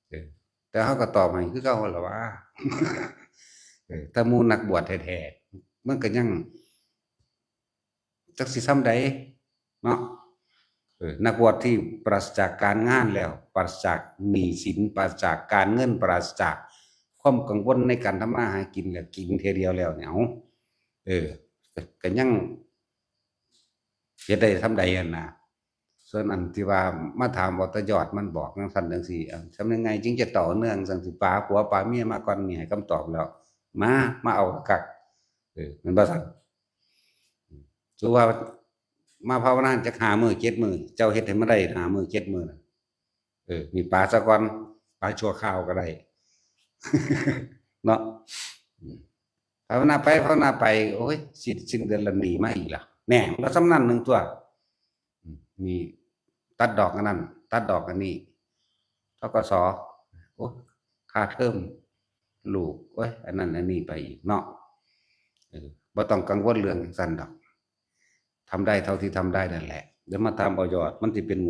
เออ แต่เฮาก็ตอบให้คือเก่าหั่นล่ะว่า เออ ถ้าหมู่นักบวชแท้ๆ มันก็ยัง จักสิส่ำใดเนาะ เออ นักบวชที่ปราศจากการงานแล้ว ปราศจากหนี้สิน ปราศจากการเงิน ปราศจากความกังวลในการทำมาหากินแล้ว กินเทื่อเดียวแล้วเนี่ย เอ้า เออ ก็ ก็ยังเฮ็ดได้ส่ำใดหั่นนะ ส่วนอันที่ว่ามาถามว่าแต่ยอดมันบอกจั่งซั้นจั่งซี้ เอ้า ทำยังไงจึงจะต่อเนื่อง จั่งซี้ ปาผัวปาเมียมาก่อน นี่ให้คำตอบแล้ว มา มาเอาคัก เออ แม่นบ่ซั่น สมมุติว่ามาภาวนาจักห้ามื้อเจ็ดมื้อ เจ้าเฮ็ดให้มันได้ห้ามื้อเจ็ดมื้อน่ะ เออ นี่ปาซะก่อน ปาชั่วคราวก็ได้ เนาะ อืม ภาวนาไป ภาวนาไป โอ้ย สิ้น สิ้นเดือนละหนี้มาอีกแล้ว แน่ มันก็ส่ำนั้นหนึ่งตัว อืม นี่ ตัดดอกอันนั้น ตัดดอกอันนี้ ธ.ก.ส. โอ้ ค่าเทอมลูก โอ้ย อันนั้นอันนี้ไปอีกเนาะ เออ บ่ต้องกังวลเรื่องจั่งซั้นดอก ทำได้เท่าที่ทำได้นั่นแหละ เดี๋ยวมาถามเอายอด มันสิเป็น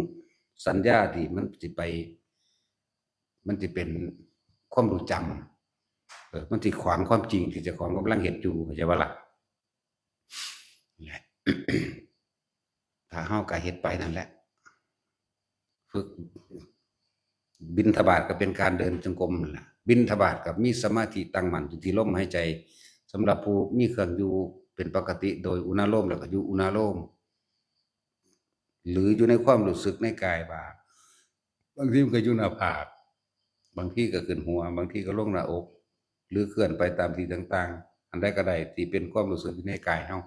สัญญาที่มันสิไป มันสิเป็นความรู้จำ เออ มันสิขวางความจริงที่เจ้าของกำลังเฮ็ดอยู่ เข้าใจบ่ล่ะ แหละ ถ้าเฮาก็เฮ็ดไปนั่นแหละ ฝึก บิณฑบาตก็เป็นการเดินจงกรมนั่นแหละ บิณฑบาตก็มีสมาธิตั้งมั่นอยู่ที่ลมหายใจ สำหรับผู้มีเครื่องอยู่ เป็นปกติโดยอุณาโลม แล้วก็อยู่อุณาโลม หรืออยู่ในความรู้สึกในกายว่า บางทีมันก็อยู่หน้าผาก บางทีก็ขึ้นหัว บางทีก็ลงหน้าอก หรือเคลื่อนไปตามที่ต่างๆ อันใดก็ได้ที่เป็นความรู้สึกอยู่ในกายเฮา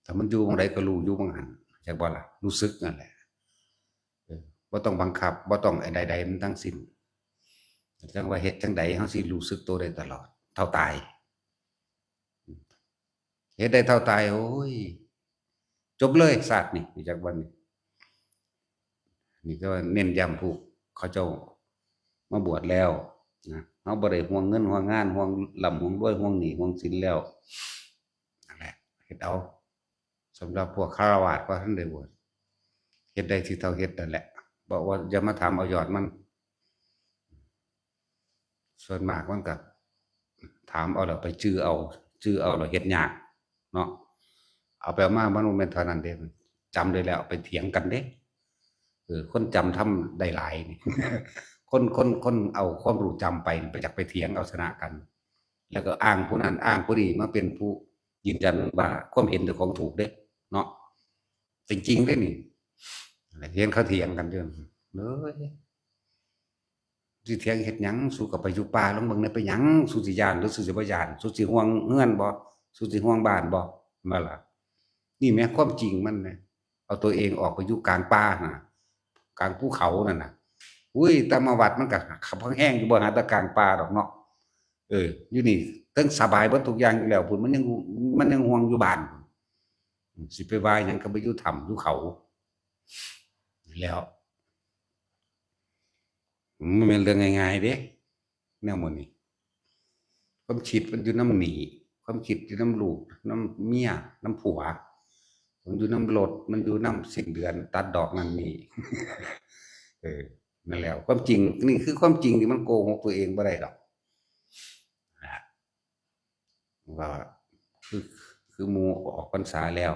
ถ้ามันอยู่หม่องใดก็รู้อยู่หม่องหั้น จักบ่ล่ะ รู้สึกนั่นแหละ เออ บ่ต้องบังคับ บ่ต้องอันใดๆมันทั้งสิ้น จั่งว่าเฮ็ดจั่งใดเฮาสิรู้สึกตัวได้ตลอด เท่าตาย เฮ็ดได้เท่าตาย โอ้ย จบเลยชาตินี่ รู้จักบ่นี่ นี่ก็ว่าเน้นย้ำผู้เขาเจ้ามาบวชแล้วนะ เฮาบ่ได้ห่วงเงินห่วงงาน ห่วงร่ำห่วงรวย ห่วงหนี้ห่วงสินแล้ว นั่นแหละ เฮ็ดเอา สำหรับพวกฆราวาสบ่ทันได้บวช เฮ็ดได้ที่เท่าเฮ็ดนั่นแหละ บ่ว่าอย่ามาถามเอายอดมัน ส่วนมากมันก็ถามเอาแล้วไปจื่อเอา จื่อเอาแล้วเฮ็ดยากเนาะ เอาไปเอามามันบ่แม่นเท่านั้นเด้ จำได้แล้วไปเถียงกันเด้ เออ คนจำทำได้หลายนี่ คน คน คนเอาความรู้จำไปนี่ ไปจักไปเถียงเอาชนะกัน แล้วก็อ้างผู้นั้นอ้างผู้นี้มาเป็นผู้ยืนยันว่าความเห็นคือของถูกเด้ เนาะ จริงๆเด้นี่ เห็นเขาเถียงกันอยู่ เอ้ย สิเถียงเฮ็ดหยัง สูก็ไปอยู่ป่าลองเบิ่งแหน่ ไปหยัง สูสิย้านหรือสูสิบ่ย้าน สูสิห่วงเฮือนบ่ สูสิห่วงบ้านบ่ แม่นบ่ล่ะ นี่แหมความจริงมันแหม เอาตัวเองออกไปอยู่กลางป่าน่ะ กลางภูเขานั่นน่ะ อุ้ย แต่มาวัดมันก็ขับแฮงอยู่ บ่หาแต่กลางป่าดอกเนาะ เออ อยู่นี่เทิงสบายเบิดทุกอย่างอยู่แล้ว พุ้นมันยัง มันยังห่วงอยู่บ้าน สิไปว่าหยังก็ไปอยู่ถ้ำอยู่เขา แล้ว มันเป็นเรื่องง่ายๆเด้ แนวหมู่นี้ ความคิดมันอยู่นำหนี้ ความคิดอยู่นำลูก นำเมีย นำผัว มันอยู่นำรถ มันอยู่นำสิ้นเดือน ตัดดอกนั่นนี่ เออ นั่นแหละ ความจริง นี่คือความจริงที่มันโกหกตัวเองบ่ได้ดอก นะ ว่าคือ คือหมู่ออกพรรษาแล้ว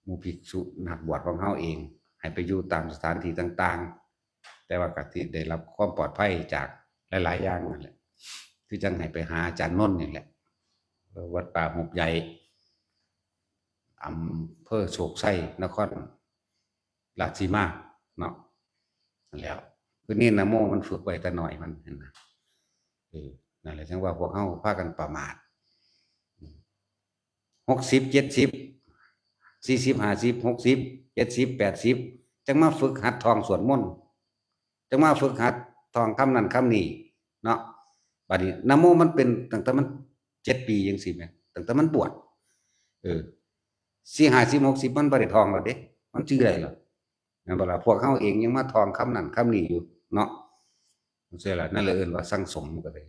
หมู่ภิกษุนักบวชของเฮาเอง ให้ไปอยู่ตามสถานที่ต่างๆ แต่ว่าก็สิได้รับความปลอดภัยจากหลายๆอย่างนั่นแหละ คือจั่งให้ไปหาอาจารย์นนท์นี่แหละ วัดป่าหุบใหญ่ อำเภอโชคชัย นครราชสีมาเนาะ นั่นแหล้ว คือเน้นนะโมมันฝึกไว้แต่น้อยมัน หั้นนะ เออ นั่นแหละ จั่งว่าพวกเฮาพากันประมาท หกสิบ เจ็ดสิบ สี่สิบ ห้าสิบ หกสิบ เจ็ดสิบ แปดสิบ จั่งมาฝึกหัดท่องสวดมนต์ จั่งมาฝึกหัดท่องคำนั้นคำนี้เนาะ บัดนี้นะโมมันเป็นตั้งแต่มันเจ็ดปีจั่งซี้แหม ตั้งแต่มันบวช เออ สี่ ห้าสิบ หกสิบ มันบ่ได้ท่องแล้วเด้ มันจื่อได้แล้ว แม่นบ่ล่ะ พวกเฮาเองยังมาท่องคำนั้นคำนี้อยู่เนาะ จั่งซี้ล่ะ นั่นแหละเอิ้นว่าสั่งสมก็ได้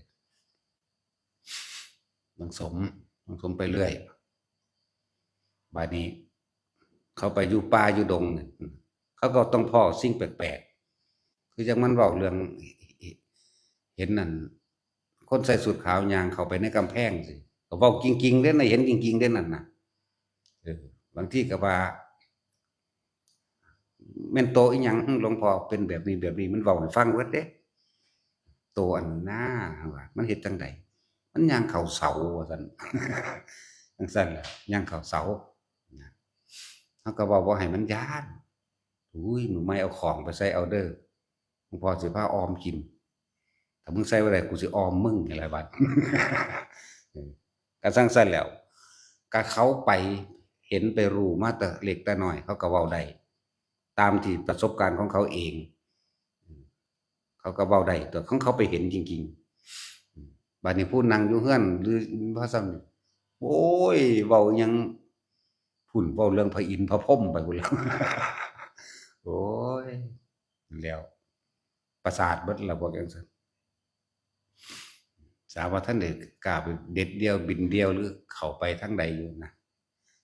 สั่งสม สั่งสมไปเรื่อย บัดนี้ เขาไปอยู่ป่าอยู่ดงนี่ เขาก็ต้องพ้อสิ่งแปลกๆ คือจั่งมันเว้าเรื่อง เห็นนั่น คนใส่ชุดขาวย่างเข้าไปในกำแพงสิ ก็เว้าจริงๆเด้นะ เห็นจริงๆเด้นั่นน่ะ เออ บางทีก็ว่า แม่นโตอีหยัง หลวงพ่อเป็นแบบนี้แบบนี้ มันเว้าให้ฟังเบิดเด้ โตอันนั้นนะ ว่ามันเฮ็ดจั่งใด มันย่างเข้าเสา ว่าซั่น จั่งซั่นแหละ ย่างเข้าเสา นะ เฮาก็เว้าบ่ให้มันย้าน อุ้ย มื้อใหม่เอาของไปใส่เอาเด้อ หลวงพ่อสิพาออมกิน ถ้ามึงใส่บ่ได้ กูสิออมมึง นี่แหละบัด เออ ก็จั่งซั่นแหล้ว ก็เขาไปเห็นไปรู้มาแต่เล็กแต่น้อย เขาก็เว้าได้ ตามที่ประสบการณ์ของเขาเอง เขาก็เว้าได้ แต่ของเขาไปเห็นจริงๆ บัดนี้ผู้นั่งอยู่เฮือน หรือพระสงฆ์นี่ โอ้ย เว้าอิหยัง พุ้น เว้าเรื่องพระอินทร์พระพรหมไปพุ้นแล้ว โอ้ย แล้ว ประสาทเบิดล่ะพวกจั่งซั่น สาว่าท่านได้กล้าไปเด็ดเดี่ยวบินเดี่ยวหรือเข้าไปทางใดอยู่นะ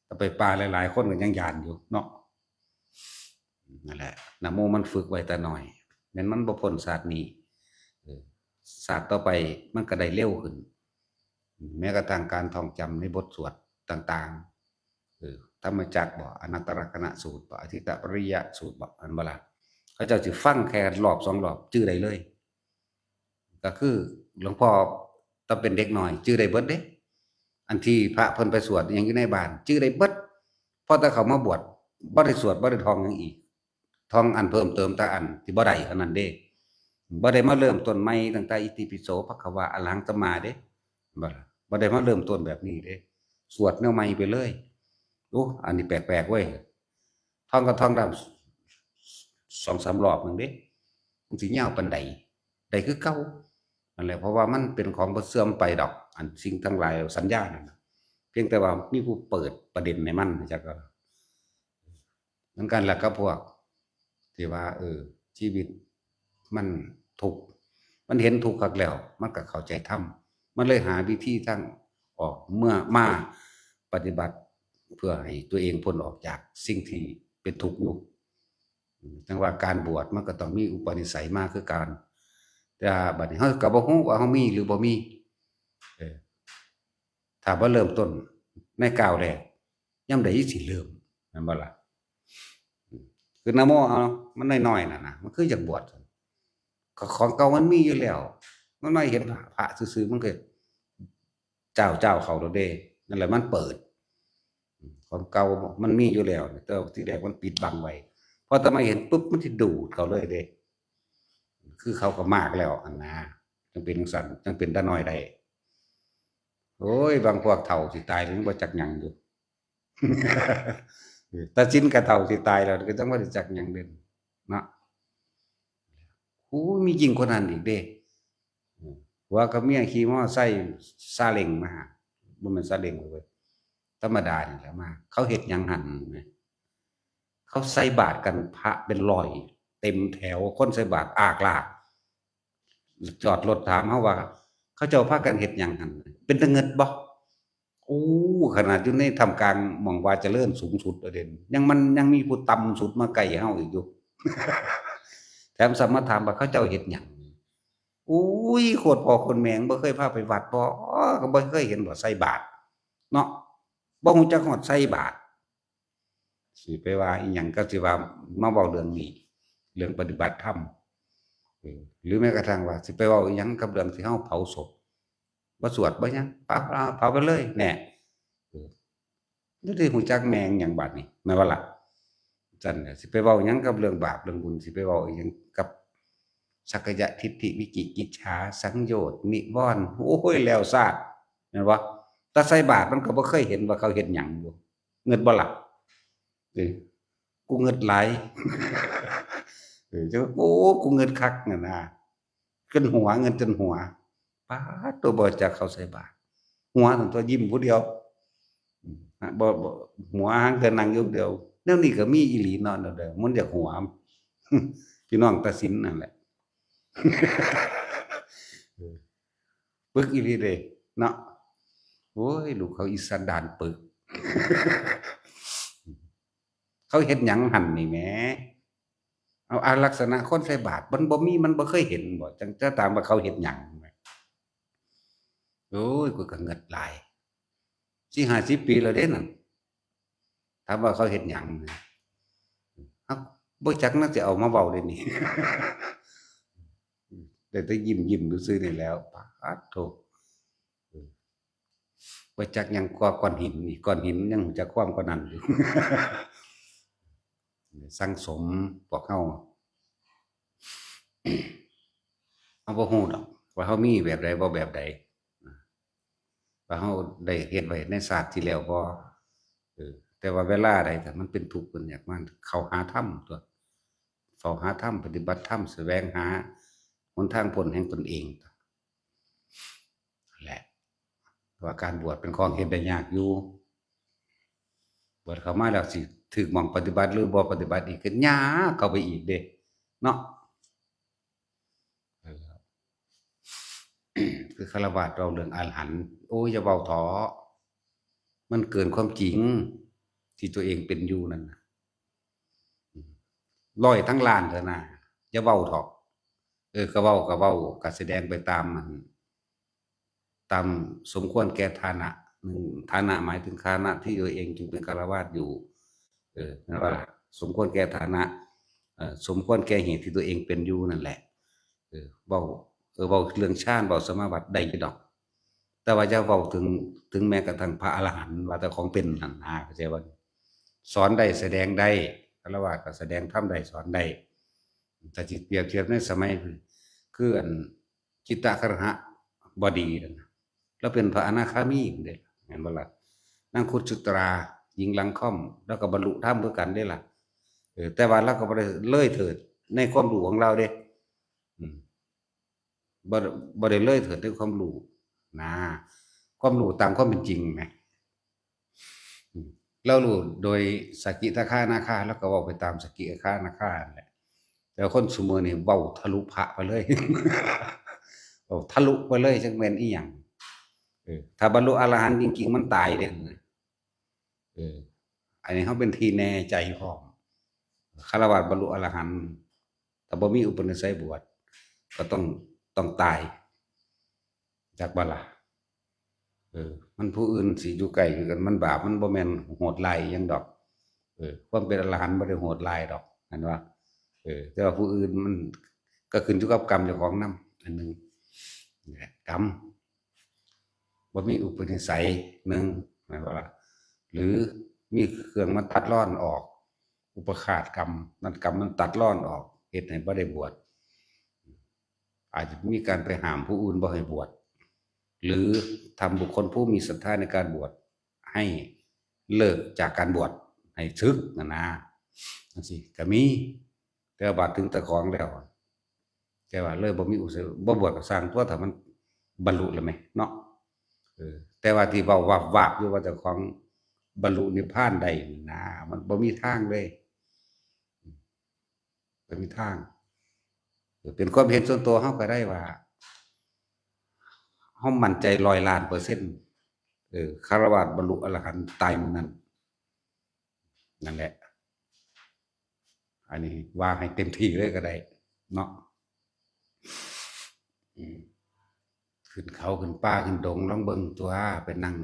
แต่ไปป่าหลายๆคนก็ยังย้านอยู่เนาะ นั่นแหละ นะโมมันฝึกไว้แต่น้อย แม่นมันบ่พ้นชาตินี้ เออ ชาติต่อไปมันก็ได้เร็วขึ้น แม้กระทั่งการท่องจำในบทสวดต่างๆ เออ ธรรมจักรบ่ อนัตตลักษณสูตรบ่ อทิตตปริยสูตรบ่ อันบ่ล่ะ เขาเจ้าสิฟังแค่รอบสองรอบ จื่อได้เลย ก็คือหลวงพ่อตอนเป็นเด็กน้อย จื่อได้เบิดเด้ อันที่พระเพิ่นไปสวดอิหยังอยู่ในบ้าน จื่อได้เบิด พอแต่เข้ามาบวช บ่ได้สวด บ่ได้ท่องหยังอีก ท่องอันเพิ่มเติมแต่อันที่บ่ได้เท่านั้นเด้ บ่ได้มาเริ่มต้นใหม่ตั้งแต่อิติปิโสภะคะวาอะระหังสัมมาเด้ บ่ล่ะ บ่ได้มาเริ่มต้นแบบนี้เด้ สวดแนวใหม่ไปเลย โอ้ อันนี้แปลกๆเว้ย ท่องก็ท่องได้สองสามรอบหนึ่งเด้ มันสิยาวปานใด ได้คือเก่า นั่นแหละ เพราะว่ามันเป็นของบ่เสื่อมไปดอก อันสิ่งทั้งหลายสัญญานั่นน่ะ เพียงแต่ว่ามีผู้เปิดประเด็นให้มัน จักก็ เหมือนกันล่ะกับพวกที่ว่า เออ ชีวิตมันทุกข์ มันเห็นทุกข์คักแล้ว มันก็เข้าใจธรรม มันเลยหาวิธีทางออก เมื่อมาปฏิบัติเพื่อให้ตัวเองพ้นออกจากสิ่งที่เป็นทุกข์อยู่ จั่งว่าการบวชมันก็ต้องมีอุปนิสัยมาคือกัน แต่บัดนี้เฮาก็บ่ฮู้ว่าเฮามีหรือบ่มี เออ ถ้าบ่เริ่มต้นในก้าวแรก ยามใดสิเริ่ม แม่นบ่ล่ะ คือนะโมเอา มันน้อยๆนั่นน่ะ มันคืออยากบวช ก็ของเก่ามันมีอยู่แล้ว มันมาเห็นพระ พระซื่อๆ มันก็ เจ้า เจ้าเข้าแล้วเด้ นั่นแหละมันเปิด ของเก่ามันมีอยู่แล้ว แต่ว่าทีแรกมันปิดบังไว้ พอแต่มาเห็นปุ๊บ มันสิดูดเข้าเลยเด้ คือเขาก็มากแล้วหั่นนะ จั่งเป็นจั่งซั่น จั่งเป็นตาน้อยได้ โอ้ย บางพวกเฒ่าสิตายแล้วยังบ่จักหยังอยู่ ตาสินก็เฒ่าสิตายแล้ว ก็จั่งบ่ได้จักหยังเด่นเนาะ โอ้ย มียิ่งกว่านั้นอีกเด้ ผัวกับเมียขี่มอไซค์ซาเล้งมา บ่แม่นซาเล้งเว้ย ธรรมดานี่แหละมา เขาเฮ็ดหยังหั่นแหม เขาใส่บาตรกันพระเป็นร้อย เต็มแถว คนใส่บาตรอากลาก จอดรถถามเฮาว่า เขาเจ้าพากันเฮ็ดหยังหั่น เป็นตาเงิดบ่ โอ้ ขนาดอยู่ในท่ามกลางหม่องว่าเจริญสูงสุดเด้ ยังมันยังมีผู้ต่ำสุดมาใกล้เฮาอีกอยู่ แถมซ้ำมาถามว่าเขาเจ้าเฮ็ดหยัง อุ้ย โคตรพ่อโคตรแม่ บ่เคยพาไปวัดบ่ ก็บ่เคยเห็นบ่ใส่บาตรเนาะ บ่ฮู้จักฮอดใส่บาตร สิไปว่าอีหยังก็สิว่ามาเว้าเรื่องนี้ เรื่องปฏิบัติธรรม เออ หรือแม้กระทั่งว่าสิไปเว้าอีหยังกับเรื่องที่เฮาเผาศพ บ่สวดบ่หยัง เผา เผา เผาไปเลย แน่ เออ บ่ได้ฮู้จักแม่งหยังบาดนี้ แม่นบ่ล่ะ จั่งน่ะ สิไปเว้าหยังกับเรื่องบาปเรื่องบุญ สิไปเว้าอีหยังกับสักกายทิฏฐิ วิจิกิจฉา สังโยชน์ นิวรณ์ โอ้ย แล้วซาด แม่นบ่ แต่ใส่บาตรมันก็บ่เคยเห็นว่าเขาเฮ็ดหยังอยู่ เงิดบ่ล่ะ เออ กูเงิดหลาย เออ จั่ง โอ้ กูเงิดคักนั่นนะ จนหัว เงิดจนหัว ป๊าด ตัวบ่จักเขาใส่บาตร หัวนั่นตัวยิ้มผู้เดียว อืม บ่ บ่ หัวหางเทื่อนั่งอยู่ผู้เดียว แนวนี้ก็มีอีหลีเนาะ เด้อ มันอยากหัว พี่น้องตาสินนั่นแหละ เออ ปึกอีหลีเด้ เนาะ โอ้ย ลูกเขาอีสันดานปึก เขาเฮ็ดหยังหั่นนี่แหม เอา อาลักษณะคนใส่บาตร มันบ่มี มันบ่เคยเห็นบ่ จั่งจะถามว่าเขาเฮ็ดหยัง โอ้ย กูก็เงิดหลาย สี่ห้าสิบปีแล้วเด้นั่น ถามว่าเขาเฮ็ดหยัง เอ้า บ่จักนะ สิเอามาเว้าเด้นี่ ได้แต่ยิ้มๆซื่อๆนี่แหล้ว ปาดโธ่ เออ บ่จักหยังกว่าก้อนหินนี่ ก้อนหินยังรู้จักความกว่านั้นอยู่ สั่งสมพวกเฮา เฮาบ่ฮู้ดอก ว่าเฮามีแบบใดบ่แบบใด ว่าเฮาได้เฮ็ดไว้ในชาติที่แล้วบ่ เออ แต่ว่าเวลาใดถ้ามันเป็นทุกข์เป็นยาก มันเข้าหาธรรมตั๊ว เข้าหาธรรม ปฏิบัติธรรม แสวงหาหนทางพ้นแห่งตนเอง นั่นแหละ ว่าการบวชเป็นของเฮ็ดได้ยากอยู่ บวชเข้ามาแล้วสิถืกหม่องปฏิบัติหรือบ่ปฏิบัติอีก ก็ยากเข้าไปอีกเด้ เนาะ เออ คือฆราวาสเว้าเรื่องอรหันต์ โอ้ย อย่าเว้าเถาะ มันเกินความจริงที่ตัวเองเป็นอยู่นั่นน่ะ ร้อยทั้งล้านเถาะนะ อย่าเว้าเถาะ เออ ก็เว้า ก็เว้า ก็แสดงไปตามมัน ตามสมควรแก่ฐานะ หนึ่ง ฐานะหมายถึงฐานะที่ตัวเองจึงเป็นฆราวาสอยู่ เออ นั่นว่าล่ะ สมควรแก่ฐานะ เอ่อ สมควรแก่เหตุที่ตัวเองเป็นอยู่นั่นแหละ เออ เว้า เออ เว้าเรื่องฌาน เว้าสมาบัติได้อยู่ดอก แต่ว่าอย่าเว้าถึง ถึงแม้กระทั่งพระอรหันต์ว่าแต่ของเป็นนั่นนะ เข้าใจบ่? สอนได้แสดงได้ ฆราวาสก็แสดงธรรมได้สอนได้ ถ้าสิเปรียบเทียบในสมัย คืออันจิตตคฤหบดีนั่นน่ะ ลาวเป็นพระอนาคามีเด้ แม่นบ่ล่ะ? นางคุชุตรา หญิงหลังค่อม ลาวก็บรรลุธรรมคือกันเด้ล่ะ เออ แต่ว่าลาวก็บ่ได้เลยเถิดในความรู้ของลาวเด้ อืม บ่ บ่ได้เลยเถิดในความรู้นะ ความรู้ตามความเป็นจริงแหม อืม ลาวรู้โดยสกิทาคานาคา ลาวก็เว้าไปตามสกิทาคานาคานั่นแหละ แต่คนซุมื้อนี้เว้าทะลุพระไปเลย เว้าทะลุไปเลย จักแม่นอีหยัง เออ ถ้าบรรลุอรหันต์จริงๆ มันตายเด้ เออ อันนี้เฮาเป็นที่แน่ใจพร้อม ฆราวาสบรรลุอรหันต์ ถ้าบ่มีอุปนิสัยบวช ก็ต้อง ต้องตาย จักบ่ล่ะ? เออ มันผู้อื่นสิอยู่ใกล้คือกัน มันบาป มันบ่แม่นโหดร้ายอิหยังดอก เออ ความเป็นอรหันต์บ่ได้โหดร้ายดอก หันว่า เออ แต่ว่าผู้อื่นมันก็ขึ้นอยู่กับกรรมเจ้าของนำ อันหนึ่ง นี่แหละ กรรม บ่มีอุปนิสัย หนึ่ง แม่นบ่ล่ะ? หรือมีเครื่องมาตัดรอนออก อุปฆาตกรรม นั่นกรรมมันตัดรอนออก เฮ็ดให้บ่ได้บวช อาจจะมีการไปห้ามผู้อื่นบ่ให้บวช หรือทำบุคคลผู้มีศรัทธาในการบวชให้เลิกจากการบวช ให้สึกนั่นนะ จั่งซี้ก็มี แต่ว่าบาดถึงเจ้าของแล้ว แต่ว่าเลยบ่มีอุปสรรค บ่บวชก็ซ่างตั๊ว ถ้ามันบรรลุแล้วแหมเนาะ เออ แต่ว่าที่เว้าวาบๆ อยู่ว่าเจ้าของบรรลุนิพพานได้นี่นะ มันบ่มีทางเลย บ่มีทาง เออ เป็นความเห็นส่วนตัวเฮาก็ได้ว่า เฮามั่นใจร้อยล้านเปอร์เซ็นต์ เออ ฆราวาสบรรลุอรหันต์ตายมื้อนั้น นั่นแหละ อันนี้ว่าให้เต็มที่เลยก็ได้เนาะ อืม ขึ้นเขาขึ้นป่าขึ้นดง ลองเบิ่งตั๊ว ไปนั่ง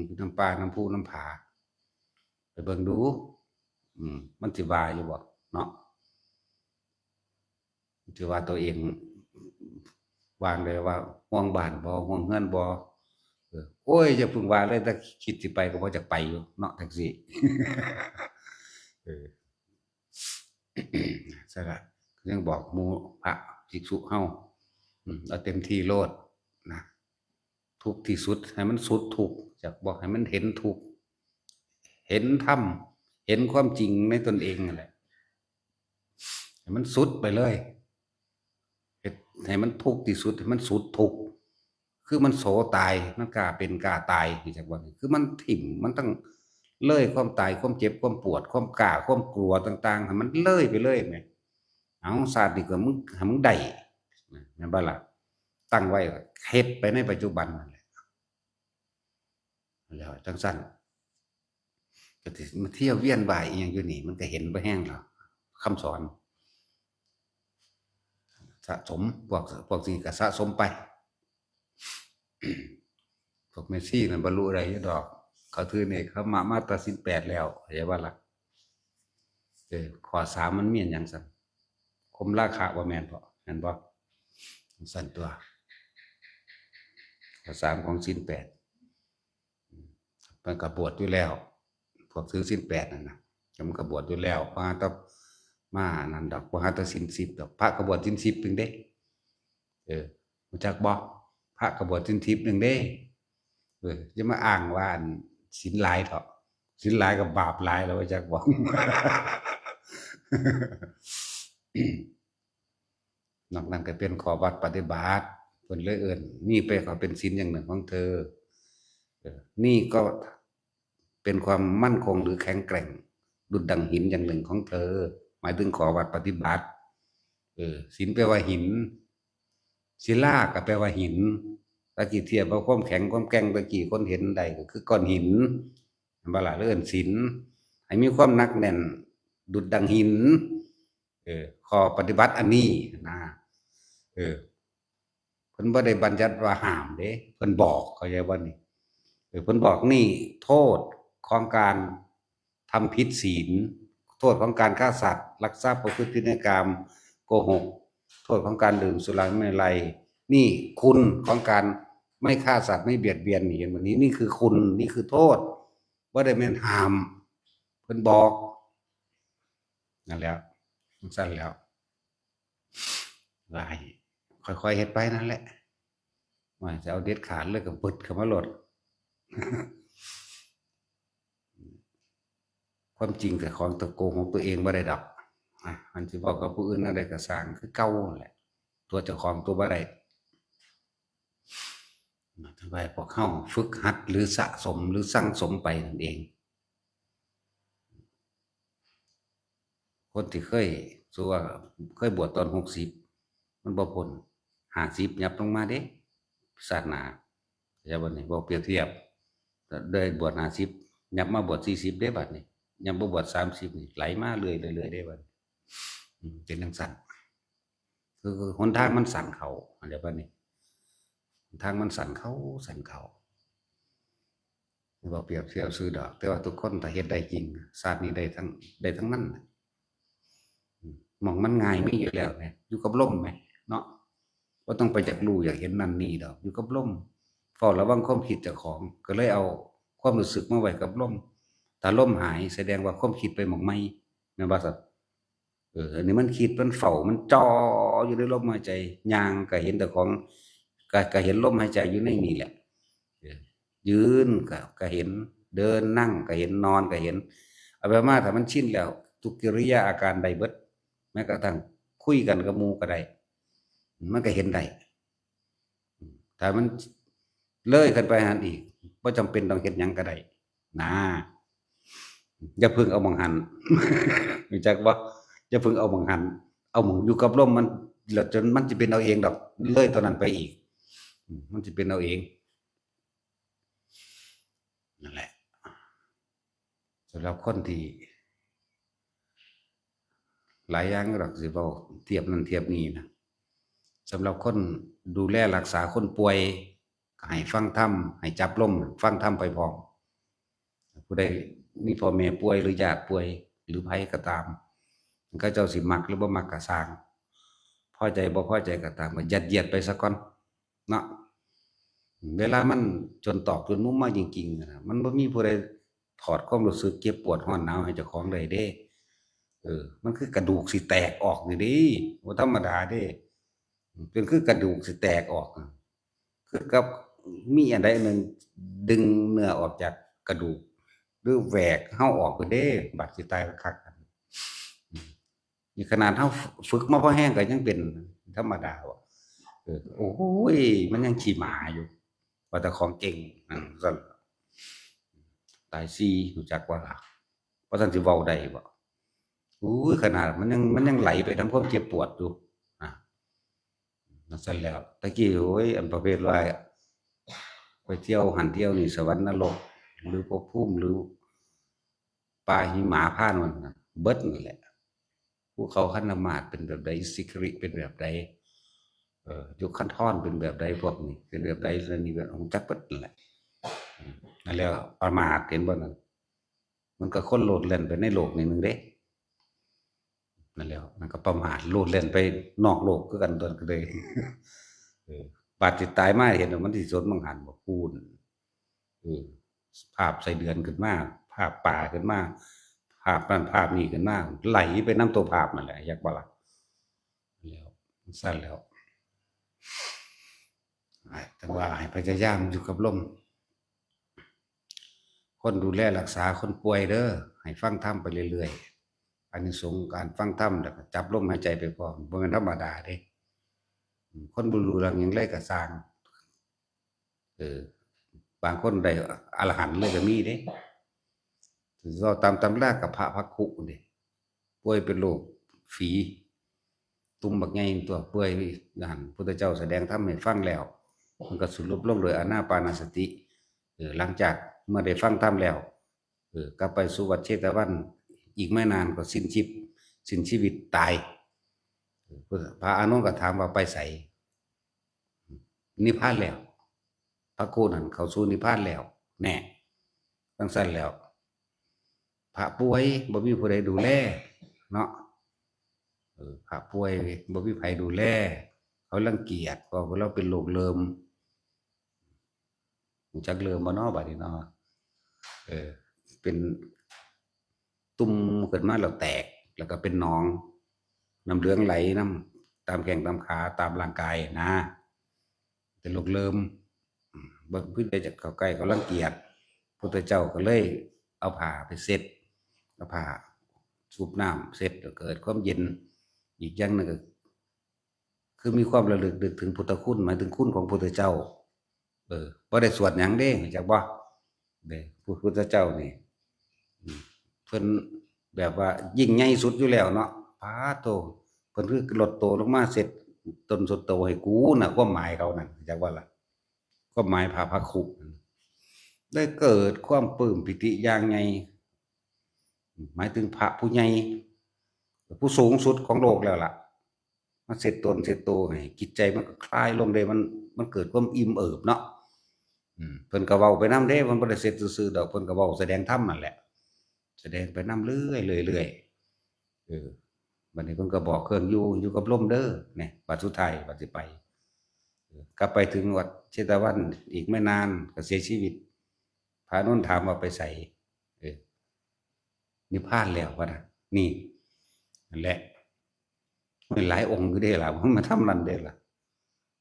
อยู่นำป่านำภูนำผา ไปเบิ่งดู อืม มันสิว่าอยู่บ่เนาะ? สิว่าตัวเอง วางเลยว่าห่วงบ้านบ่ ห่วงเฮือนบ่ เออ โอ้ย อย่าเพิ่งว่าเลย แต่คิดสิไปก็บ่อยากไปอยู่เนาะ จั่งซี้ เออ ซั่นล่ะ ยังบอกหมู่พระภิกษุเฮา อืม เอาเต็มที่โลดนะ ทุกข์ที่สุด ให้มันสุดทุกข์ อยากบอกให้มันเห็นทุกข์ เห็นธรรม เห็นความจริงในตนเองนั่นแหละ ให้มันสุดไปเลย เฮ็ดให้มันทุกข์ที่สุด ให้มันสุดทุกข์ คือมันโสตาย มันกล้าเป็นกล้าตาย รู้จักบ่? คือมันถิ่ม มันต้องเลยความตาย ความเจ็บ ความปวด ความกล้า ความกลัวต่างๆ ให้มันเลยไปเลยแหม เอา ชาตินี้ก็มึง ให้มึงได้ แม่นบ่ล่ะ? ตั้งไว้ เฮ็ดไปในปัจจุบันนั่นแหละ แล้วจั่งซั้น ก็สิมาเที่ยวเวียนว่ายอีหยังอยู่นี่ มันก็เห็นบ่แฮงแล้ว คำสอน สะสม พวก พวกนี้ก็สะสมไป พวกแม่ชีนั่นบรรลุได้อยู่ดอก เขาถือเนกขมมะมาแต่ศีลแปดแล้ว เข้าใจบ่ล่ะ? เออ ข้อสามมันมีหยังซั้น? ข่มราคะบ่แม่นบ่ แม่นบ่? ซั้นตั๊ว ข้อสามของศีลแปด อืม มันก็บวชอยู่แล้ว พวกถือศีลแปดนั่นน่ะ มันก็บวชอยู่แล้ว บ่หาแต่มานั่นดอก บ่หาแต่ศีลสิบดอก พระก็บวชศีลสิบหนึ่งเด้ เออ รู้จักบ่? พระก็บวชศีลสิบหนึ่งเด้ เออ อย่ามาอ้างว่าอันศีลหลายเถาะ ศีลหลายก็บาปหลายแล้ว รู้จักบ่? นอกนั้นก็เป็นข้อวัดปฏิบัติ เพิ่นเลยเอิ้น นี่เป็น ก็เป็นศีลอย่างหนึ่งของเธอ เออ นี่ก็เป็นความมั่นคงหรือแข็งแกร่ง ดุจดั่งหินอย่างหนึ่งของเธอ หมายถึงข้อวัดปฏิบัติ เออ ศีลแปลว่าหิน ศิลาก็แปลว่าหิน ถ้าสิเทียบว่าความแข็งความแกร่งตะกี้คนเห็นได้ก็คือก้อนหิน แม่นบ่ล่ะ? เอิ้นศีล ให้มีความหนักแน่น ดุจดั่งหิน เออ ข้อปฏิบัติอันนี้นะ เออ เพิ่นบ่ได้บัญญัติว่าห้ามเด้ เพิ่นบอก เข้าใจบ่นี่? เออ เพิ่นบอกนี่โทษของการทำผิดศีล โทษของการฆ่าสัตว์ ลักทรัพย์ ประพฤติผิดในกาม โกหก โทษของการดื่มสุราเมรัย นี่คุณของการ ไม่ฆ่าสัตว์ไม่เบียดเบียน นี่เห็นบ่ นี่ นี่คือคุณ นี่คือโทษ บ่ได้แม่นห้าม เพิ่นบอก นั่นแหละ จั่งซั้นแหล้ว ว่าให้ค่อยๆเฮ็ดไปนั่นแหละ ว่าจะเอาเด็ดขาดเลยก็บึดเข้ามาโลด ความจริงก็ของตัวโกงของตัวเองบ่ได้ดอก อ่ะ มันสิบอกกับผู้อื่นอะไรก็สร้างคือเก่านั่นแหละ ตัวเจ้าของตัวบ่ได้ ทำไมพวกเขาฝึกหัดหรือสะสมหรือสั่งสมไปนั่นเอง คนที่เคย สมมุติว่าเคยบวชตอนหกสิบ มันบ่พ้นห้าสิบ ยับลงมาเด้ ชาติหน้า เข้าใจบ่นี่ บอกเปรียบเทียบ ได้บวชห้าสิบ ยับมาบวชสี่สิบ เด้บัดนี้ ยับมาบวชสามสิบ นี่ ไหลมาเรื่อยๆเรื่อยๆเด้บัดนี้ อืม เป็นจั่งซั้น คือ คือหนทางมันสั้นเข้า เข้าใจบ่นี่ หนทางมันสั้นเข้า สั้นเข้า บ่เปรียบเทียบซื่อดอก แต่ว่าทุกคนถ้าเฮ็ดได้จริง ชาตินี้ได้ทั้ง ได้ทั้งนั้นน่ะ อืม หม่องมันง่ายมีอยู่แล้วแหม อยู่กับลมแหม เนาะ บ่ต้องไปอยากรู้อยากเห็นนั่นนี่ดอก อยู่กับลม เฝ้าระวังความคิดเจ้าของ ก็เลยเอาความรู้สึกมาไว้กับลม ถ้าลมหายแสดงว่าความคิดไปหม่องใหม่ แม่นบ่ซั้น เออ อันนี้มันคิด มันเฝ้า มันจ่ออยู่ในลมหายใจ ย่างก็เห็นแต่ของ ก็ ก็เห็นลมหายใจอยู่ในนี่แหละ เออ ยืนก็ ก็เห็น เดิน นั่งก็เห็น นอนก็เห็น เอาไปมาถ้ามันชินแล้ว ทุกกิริยาอาการได้เบิด แม้กระทั่งคุยกันกับหมู่ก็ได้ มันก็เห็นได้ ถ้ามันเลยขึ้นไปหั่นอีก บ่จำเป็นต้องเฮ็ดหยังก็ได้ นะ อย่าเพิ่งเอาหม่องหั่น รู้จักบ่ อย่าเพิ่งเอาหม่องหั่น เอาหม่องอยู่กับลมมัน แล้วจนมันสิเป็นเอาเองดอก เลยตอนนั้นไปอีก อืม มันสิเป็นเอาเอง นั่นแหละ สำหรับคนที่ หลายอย่างดอกสิเว้าเทียบนั่นเทียบนี่นะ สำหรับคนดูแลรักษาคนป่วย ก็ให้ฟังธรรม ให้จับลมฟังธรรมไปพร้อม ผู้ใดมีพ่อแม่ป่วยหรือญาติป่วย หรือไผก็ตาม เขาเจ้าสิมักหรือบ่มักก็ซ่าง พอใจบ่พอใจก็ตาม ก็ยัดเยียดไปซะก่อน เนาะ เวลามันจนตอกจนมุมมาจริงๆอะนะ มันบ่มีผู้ใดถอดความรู้สึกเจ็บปวดร้อนหนาวให้เจ้าของได้เด้ เออ มันคือกระดูกสิแตกออกนี่เด้ บ่ธรรมดาเด้ เป็นคือกระดูกสิแตกออกอะ คือกับมีอันใดอันหนึ่งดึงเนื้อออกจากกระดูก หรือแหวกเฮาออกก็เด้ บาดสิตายคักๆ อืม นี่ขนาดเฮาฝึกมาพอแฮงก็ยังเป็นธรรมดาว่ะ เออ โอ้ย มันยังขี้หมาอยู่ ว่าแต่ของเก่ง นั่นซั่น ตายสี่ รู้จักบ่ล่ะ ว่าซั่นสิเว้าได้บ่ อุ้ย ขนาดมันยัง มันยังไหลไปทางความเจ็บปวดอยู่ อ่ะ นั่นซั่นแล้ว ตะกี้ โอ้ย อันประเภทว่า ไปเที่ยวหั่นเที่ยวนี่ สวรรค์นรก หรือภพภูมิ หรือ ป่าหิมะพานต์นั่นน่ะ เบิดนั่นแหละ ภูเขาคันธมาศเป็นแบบใด สิขริเป็นแบบใด เอ่อ ยุคคันธรเป็นแบบใด พวกนี้เป็นแบบใด แล้วนี่แบบ รู้จักเบิดนั่นแหละ อืม นั่นแหละ ประมาท เห็นบ่นั่น มันก็คนโลดแล่นไปในโลกนี่หนึ่งเด้ นั่นแหละ มันก็ประมาท โลดแล่นไปนอกโลกคือกัน ตัวก็เลย เออ บาดสิตายมาเห็นว่ามันสิสนมังหันบ่ พูน เออ ภาพไส้เดือนขึ้นมา ภาพปลาขึ้นมา ภาพนั่นภาพนี้ขึ้นมา ไหลไปนำตัวภาพนั่นแหละ จักบ่ล่ะ แล้ว ซั่นแล้ว อ่า จั่งว่าให้พยายามอยู่กับลม คนดูแลรักษาคนป่วยเด้อ ให้ฟังธรรมไปเรื่อยๆ อานิสงส์การฟังธรรม แล้วก็จับลมหายใจไปพร้อม บ่แม่นธรรมดาเด้ อืม คนบ่รู้เรื่องหยังเลยก็ซ่าง เออ บางคนได้อรหันต์เลยก็มีเด้ เว้าตามตำรากับพระภักคุเด้ ป่วยเป็นโรคฝี ตุ่มบักใหญ่ตัว ป่วยอยู่หั่น พุทธเจ้าแสดงธรรมให้ฟังแล้ว มันก็สรุปลงโดยอานาปานสติ เออ หลังจากเมื่อได้ฟังธรรมแล้ว เออ กลับไปสู่วัดเชตวัน อีกไม่นานก็สิ้นชีพ สิ้นชีวิตตาย เออ พระอานนท์ก็ถามว่าไปไส นิพพานแล้ว พระครูนั่นเข้าสู่นิพพานแล้ว แน่ จั่งซั่นแล้ว พระป่วยบ่มีผู้ใดดูแล เนาะ เออ พระป่วยบ่มีไผดูแล เขารังเกียจ เพราะว่าเราเป็นโรคเริม รู้จักเริ่มบ่เนาะ บัดนี้เนาะ เออ เป็นตุ่มขึ้นมาแล้วแตก แล้วก็เป็นหนอง น้ำเหลืองไหลนำ ตามแข้งตามขา ตามร่างกายนะ เป็นโรคเริ่ม อืม บ่ คือได้จากเข้าใกล้ เขารังเกียจ พุทธเจ้าก็เลยเอาผ้าไปเช็ด เอาผ้าชุบน้ำเช็ด ก็เกิดความเย็น อีกอย่างหนึ่งก็ คือมีความระลึกนึกถึงพุทธคุณ หมายถึงคุณของพุทธเจ้า เออ บ่ได้สวดหยังเด้ รู้จักบ่ เด้ พุทธเจ้านี่ อืม เพิ่นแบบว่ายิ่งใหญ่สุดอยู่แล้วเนาะ ปาดโธ่ เพิ่นคือลดโตลงมาเช็ดตนสุดโตให้กูน่ะ ความหมายเขานั่น รู้จักบ่ล่ะ ความหมายพระภักขุ ได้เกิดความปลื้มปีติอย่างใหญ่ หมายถึงพระผู้ใหญ่ ผู้สูงสุดของโลกแล้วล่ะ มาเช็ดตนเช็ดโตให้ จิตใจมันก็คลายลงเลย มัน มันเกิดความอิ่มเอิบเนาะ อืม เพิ่นก็เว้าไปนำเด้ เพิ่นบ่ได้เช็ดซื่อๆดอก เพิ่นก็เว้าแสดงธรรมนั่นแหละ แสดงไปนำเรื่อยๆเรื่อยๆ เออ บัดนี้เพิ่นก็บอกเครื่องอยู่ อยู่กับลมเด้อ เนี่ย บัดสุดท้ายบัดสิไป เออ กลับไปถึงวัดเชตวัน อีกไม่นานก็เสียชีวิต พระอานนท์ถามว่าไปไส เออ นิพพานแล้วพะนะ นี่ นั่นแหละ มีหลายองค์อยู่เด้ล่ะ มันมาทำนั่นเด้ล่ะ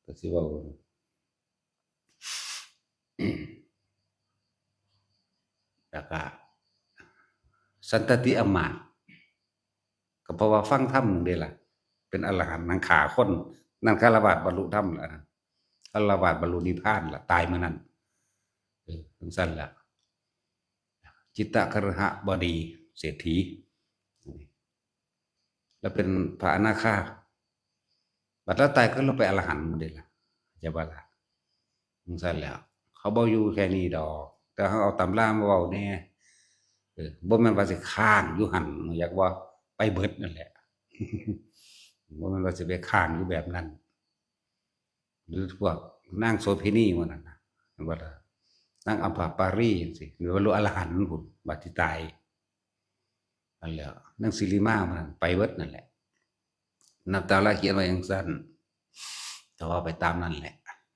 ก็สิเว้า แล้วก็สันตติอำมาตย์ ก็เพราะว่าฟังธรรมเด้ล่ะ เป็นอรหันต์ นั่งฆ่าคน นั่นฆราวาสบรรลุธรรมแล้วนะ ฆราวาสบรรลุนิพพานล่ะ ตายมื้อนั้น เออ จั่งซั้นล่ะ จิตตคฤหบดี เศรษฐี แล้วเป็นพระอนาคา บัดลาวตายก็ลงไปอรหันต์หมดเลยล่ะ จะว่าล่ะ จั่งซั้นแล้ว เขาบ่อยู่แค่นี้ดอก แต่เขาเอาตำรามาเว้าแหน่ เออ บ่แม่นว่าสิค้างอยู่หั่น อยากว่าไปเบิดนั่นแหละ บ่แม่นว่าสิไปค้างอยู่แบบนั้น หรือพวกนางโสเภณีหมู่นั้นน่ะ เห็นบ่ล่ะ นางอัมพปารีจั่งซี้ หรือว่าลูกอรหันต์พุ้น บัดสิตาย นั่นแหละ นางสิริมาหมู่นั้น ไปเบิดนั่นแหละ นับตามหลักเขียนไว้จั่งซั้น แต่ว่าไปตามนั่นแหละ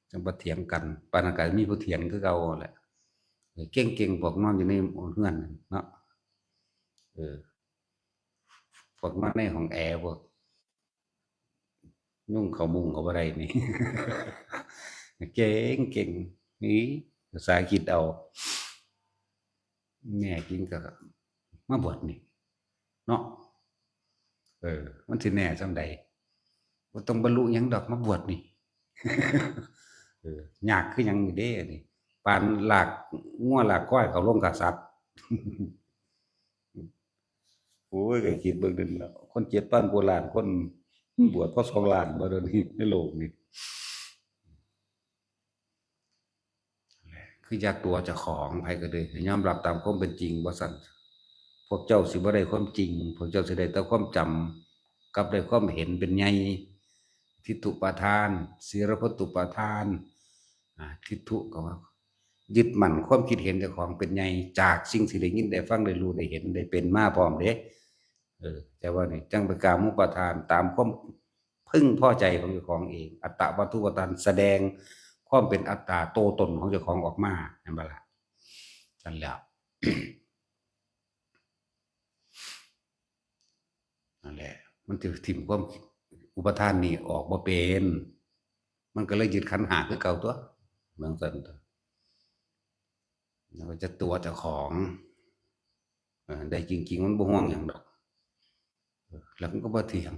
จั่งบ่เถียงกัน ปานนั้นก็มีผู้เถียงคือเก่าแหละ เออ เก่งๆ พวกนอนอยู่ในเฮือนเนาะ เออ พวกนอนในห้องแอร์ พวก ยุ่งเขามุงเขาบ่ได้นี่ เก่งๆ นี่ ภาษาอังกฤษเอา แน่จริงก็มาบวชนี่ เนาะ เออ มันสิแน่ส่ำใด บ่ต้องบรรลุหยังดอก มาบวชนี่ เออ ยากคือหยังนี่เด้นี่ ปานลากงัวลากควายเข้าโรงฆ่าสัตว์ โอ้ย ก็คิดเบิ่งนั่นแหละ คนเจ็ดพันกว่าล้านคน บวชพอสองล้านบ่เดี๋ยวนี้ในโลกนี่ คืออย่าตั๋วเจ้าของ ไผก็เลยยอมรับตามความเป็นจริง ว่าซั่น พวกเจ้าสิบ่ได้ความจริง พวกเจ้าสิได้แต่ความจำ กับได้ความเห็นเป็นใหญ่ ทิฏฐุปาทาน สีลพัตตุปาทาน อ่า ทิฏฐุก็ว่า ยึดมั่นความคิดเห็นเจ้าของเป็นใหญ่ จากสิ่งที่ได้ยินได้ฟังได้รู้ได้เห็นได้เป็นมาพร้อมเด้ เออ แต่ว่านี่จั่งเป็นกามุปาทาน ตามความพึงพอใจของเจ้าของเอง อัตตวัตถุปาทาน แสดงความเป็นอัตตาโตตนของเจ้าของออกมา เห็นบ่ล่ะ นั่นแหละ นั่นแหละ มันจะถิ่มความอุปาทานนี่ออกบ่เป็น มันก็เลยยึดขันธ์ห้าคือเก่าตั๊ว จั่งซั้นตั๊ว แล้วก็จะตั๋วเจ้าของ เออ ได้จริงๆ มันบ่ห่วงหยังดอก เออ แล้วมันก็บ่เถียง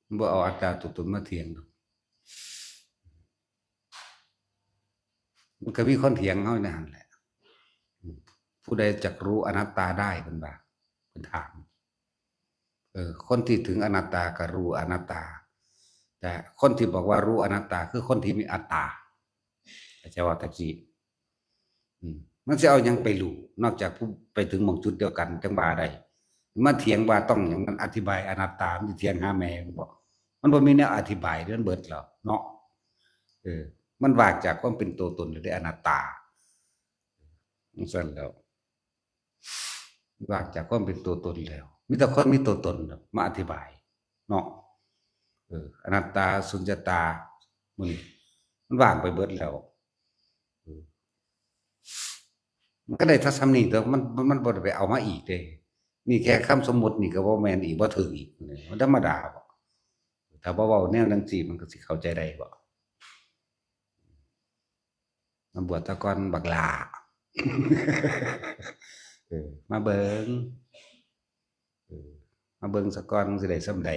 มันบ่เอาอัตตาตัวตนมาเถียงดอก มันก็มีคนเถียงเฮาในหั่นแหละ ผู้ใดจักรู้อนัตตาได้ เพิ่นว่า เพิ่นถาม เออ คนที่ถึงอนัตตาก็รู้อนัตตา แต่คนที่บอกว่ารู้อนัตตาคือคนที่มีอัตตา เข้าใจว่าจั่งซี้ อืม มันสิเอาหยังไปรู้ นอกจากผู้ไปถึงหม่องจุดเดียวกันจั่งว่าได้ มาเถียงว่าต้องหยัง มันอธิบายอนัตตา มันสิเถียงหาแม่มันบ่ มันบ่มีแนวอธิบายเด้ มันเบิดแล้วเนาะ เออ มันว่างจากความเป็นตัวตนแล้วเด้ อนัตตา จั่งซั้นแล้ว ว่างจากความเป็นตัวตนแล้ว มีแต่คนมีตัวตนน่ะมาอธิบาย เนาะ เออ อนัตตา สุญญตา หมู่นี้ มันว่างไปเบิดแล้ว เออ มันก็ได้เท่าส่ำนี้ แต่มัน มัน มันบ่ได้ไปเอามาอีกเด้ นี่แค่คำสมมุตินี่ก็บ่แม่นอีก บ่ถืกอีก มันธรรมดาบ่ ถ้าบ่เว้าแนวจั่งซี้ มันก็สิเข้าใจได้บ่ มาบวชซะก่อนบักหล้า เออ มาเบิ่ง เออ มาเบิ่งซะก่อน สิได้ส่ำใด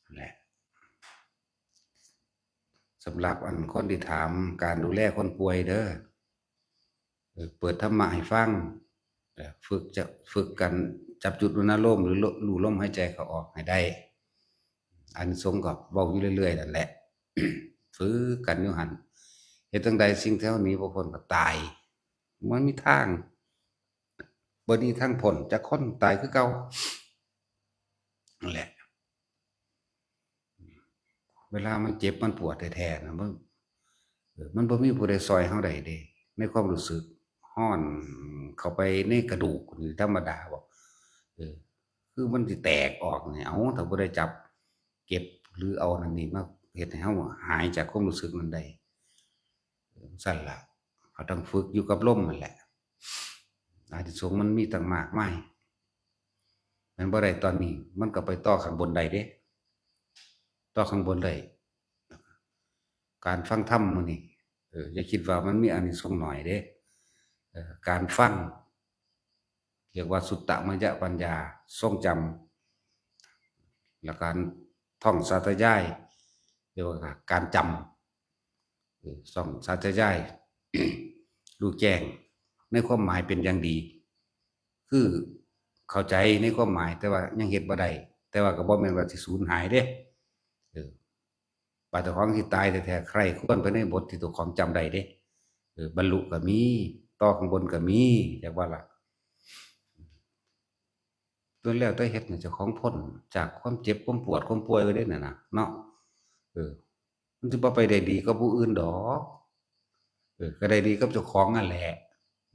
นั่นแหละ สำหรับอันคนที่ถามการดูแลคนป่วยเด้อ เออ เปิดธรรมะให้ฟัง เออ ฝึกจะ ฝึกกันจับจุดอุณาโลม หรือรู้ รู้ลมหายใจเข้าออกให้ได้ อานิสงส์ก็เว้าอยู่เรื่อยๆ นั่นแหละ ฝึกกันอยู่หั่น เฮ็ดจั่งใดสิ่งที่เฮาหนีบ่พ้นก็ตาย มันมีทาง บ่มีทางพ้นจักคน ตายคือเก่า นั่นแหละ เวลามันเจ็บมันปวดแท้ๆ นะ มัน เออ มันบ่มีผู้ใดซ่อยเฮาได้เด้ ในความรู้สึกฮ้อนเข้าไปในกระดูกนี่ธรรมดาบ่ เออ คือมันสิแตกออกนี่ เอ้า ถ้าบ่ได้จับเก็บหรือเอานั่นนี่มาเฮ็ดให้เฮาหายจากความรู้สึกนั้นได้ เออ ซั่นล่ะ เขาต้องฝึกอยู่กับลมนั่นแหละ อานิสงส์มันมีตั้งมากมาย มันบ่ได้ตอนนี้ มันก็ไปต่อข้างบนได้เด้ ต่อข้างบนได้ การฟังธรรมมื้อนี้ เออ อย่าคิดว่ามันมีอานิสงส์น้อยเด้ เออ การฟัง เรียกว่าสุตตมยปัญญา ทรงจำ และการท่องสาธยาย เรียกว่าการจำ เออ ท่องสาธยาย รู้แจ้งในความหมายเป็นอย่างดี คือเข้าใจในความหมาย แต่ว่ายังเฮ็ดบ่ได้ แต่ว่าก็บ่แม่นว่าสิสูญหายเด้ เออ ว่าเจ้าของสิตายแท้ๆ ใคร่ครวญไปในบทที่เจ้าของจำได้เด้ เออ บรรลุก็มี ต่อข้างบนก็มี จักว่าล่ะ ล้วนแล้วแต่เฮ็ดให้เจ้าของพ้นจากความเจ็บ ความปวด ความป่วยไว้เด้นั่นน่ะ เนาะ เออ มันสิบ่ไปได้ดีกับผู้อื่นดอก เออ ก็ได้ดีกับเจ้าของนั่นแหละ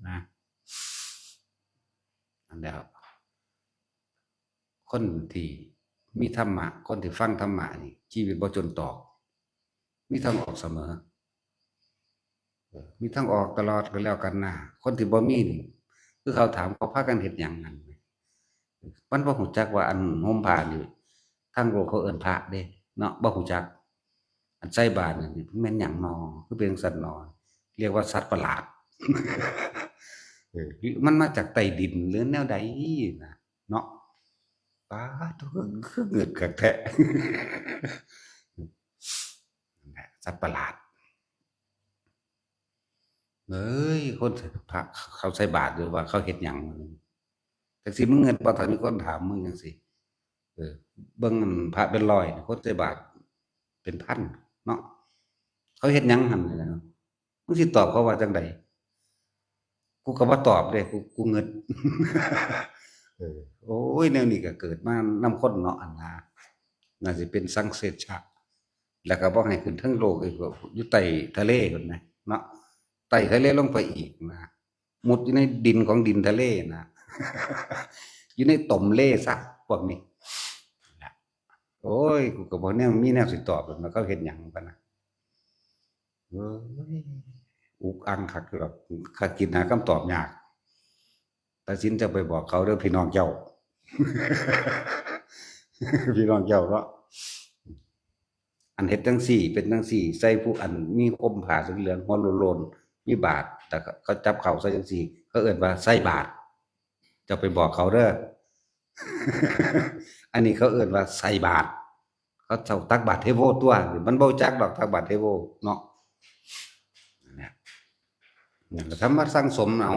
นะ นั่นแหละ คนที่มีธรรมะ คนที่ฟังธรรมะนี่ ชีวิตบ่จนตอก มีทางออกเสมอ เออ มีทางออกตลอดก็แล้วกันนะ คนที่บ่มีนี่ คือเขาถาม เขาพากันเฮ็ดหยังนั่น มันบ่ฮู้จักว่าอันห่มผ้านี่ ทางโลกเขาเอิ้นพระเด้ เนาะ บ่ฮู้จัก อันใส่บาตรนี่แม่นหยังน้อ คือเป็นจั่งซั้นน้อ เรียกว่าสัตว์ประหลาด เออ มันมาจากใต้ดินหรือแนวใดนะ เนาะ ป๊าด คือ คือเงิดคักแท้ นั่นแหละ สัตว์ประหลาด เอ้ย คนพระเขาใส่บาตรหรือว่าเขาเฮ็ดหยัง จั่งซี้ มึงเงิดบ่ ถ้ามีคนถามมึงจั่งซี้ เออ เบิ่งพระเป็นร้อยนี่ คนใส่บาตรเป็นพันเนาะ เขาเฮ็ดหยังหั่นน่ะ มึงสิตอบเขาว่าจั่งใด กูก็บ่ตอบเด้ กู กูเงิด เออ โอ้ย แนวนี้ก็เกิดมานำคนเนาะ อันน่ะ น่าสิเป็นสังเสชะ แล้วก็บ่ให้ขึ้นเทิงโลกอีก อยู่ใต้ทะเลพุ้นนะ เนาะ ใต้ทะเลลงไปอีกนะ มุดอยู่ในดินของดินทะเลนะ อยู่ในต่อมเลซะ พวกนี้ โอ้ย กูก็บ่แนว มีแนวสิตอบดอกนะ เขาเฮ็ดหยังปะนะ เอ้ย อุกอังคักดอก คักคิดหาคำตอบยาก ตัดสินจะไปบอกเขาเด้อพี่น้องเจ้า พี่น้องเจ้าเนาะ อันเฮ็ดจั่งซี้ เป็นจั่งซี้ ใส่ผู้อันมีห่มผ้าสีเหลือง หัวโลนๆ มีบาตร แต่เขาจับเข้าใส่จั่งซี้ เขาเอิ้นว่าใส่บาตร เจ้าไปบอกเขาเด้อ อันนี้เขาเอิ้นว่าใส่บาตร เขาเจ้าตักบาตรเทโวตั๊ว มันบ่รู้จักดอกตักบาตรเทโวเนาะ นั่นแหละ นั่นแหละ ธรรมะสั่งสมเอา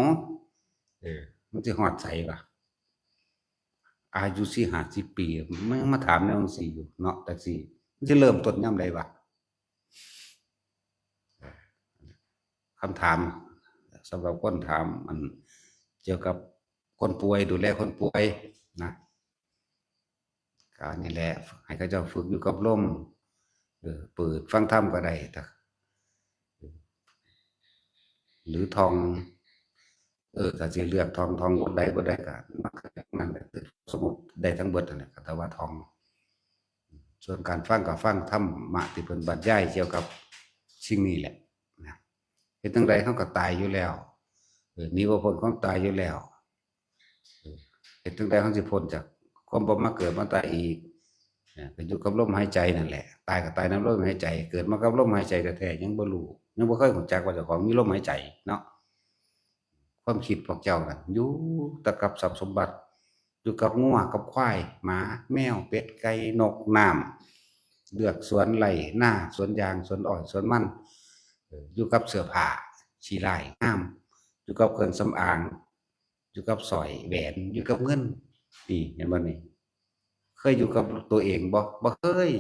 เออ มันสิฮอดไสวะ อายุสี่ห้าสิบปี มันยังมาถามแนวจั่งซี้อยู่เนาะ จั่งซี้ มันสิเริ่มต้นยามใดวะ คำถามสำหรับคนถาม อันเกี่ยวกับคนป่วย ดูแลคนป่วยนะ ก็นี่แหละ ให้เขาเจ้าฝึกอยู่กับลม เออ เปิดฟังธรรมก็ได้ ถ้า หรือท่อง เออ ถ้าสิเลือกท่อง ท่องบทใดบทใดก็นั่นแหละ สมมุติได้ทั้งเบิดนั่นแหละ ก็ถือว่าท่อง ส่วนการฟังก็ฟังธรรมะที่เพิ่นบรรยายเกี่ยวกับสิ่งนี้แหละนะ เฮ็ดจั่งใดเฮาก็ตายอยู่แล้ว เออ หนีบ่พ้นความตายอยู่แล้ว เออ เฮ็ดจั่งใดเฮาสิพ้นจากความบ่มาเกิดมาตายอีก เออ ก็อยู่กับลมหายใจนั่นแหละ ตายก็ตายนำลมหายใจ เกิดมากับลมหายใจแท้ๆ ยังบ่รู้ ยังบ่เคยรู้จักว่าเจ้าของมีลมหายใจเนาะ ความคิดพวกเจ้านั่น อยู่แต่กับทรัพย์สมบัติ อยู่กับงัวกับควาย หมา แมว เป็ด ไก่ นก น้ำ เลือกสวนไร่นา สวนยาง สวนอ้อย สวนมัน เออ อยู่กับเสื้อผ้า ขี้ร้ายงาม อยู่กับเครื่องสำอาง อยู่กับสร้อยแหวน อยู่กับเงิน นี่ เห็นบ่นี่ เคยอยู่กับตัวเองบ่ บ่เคย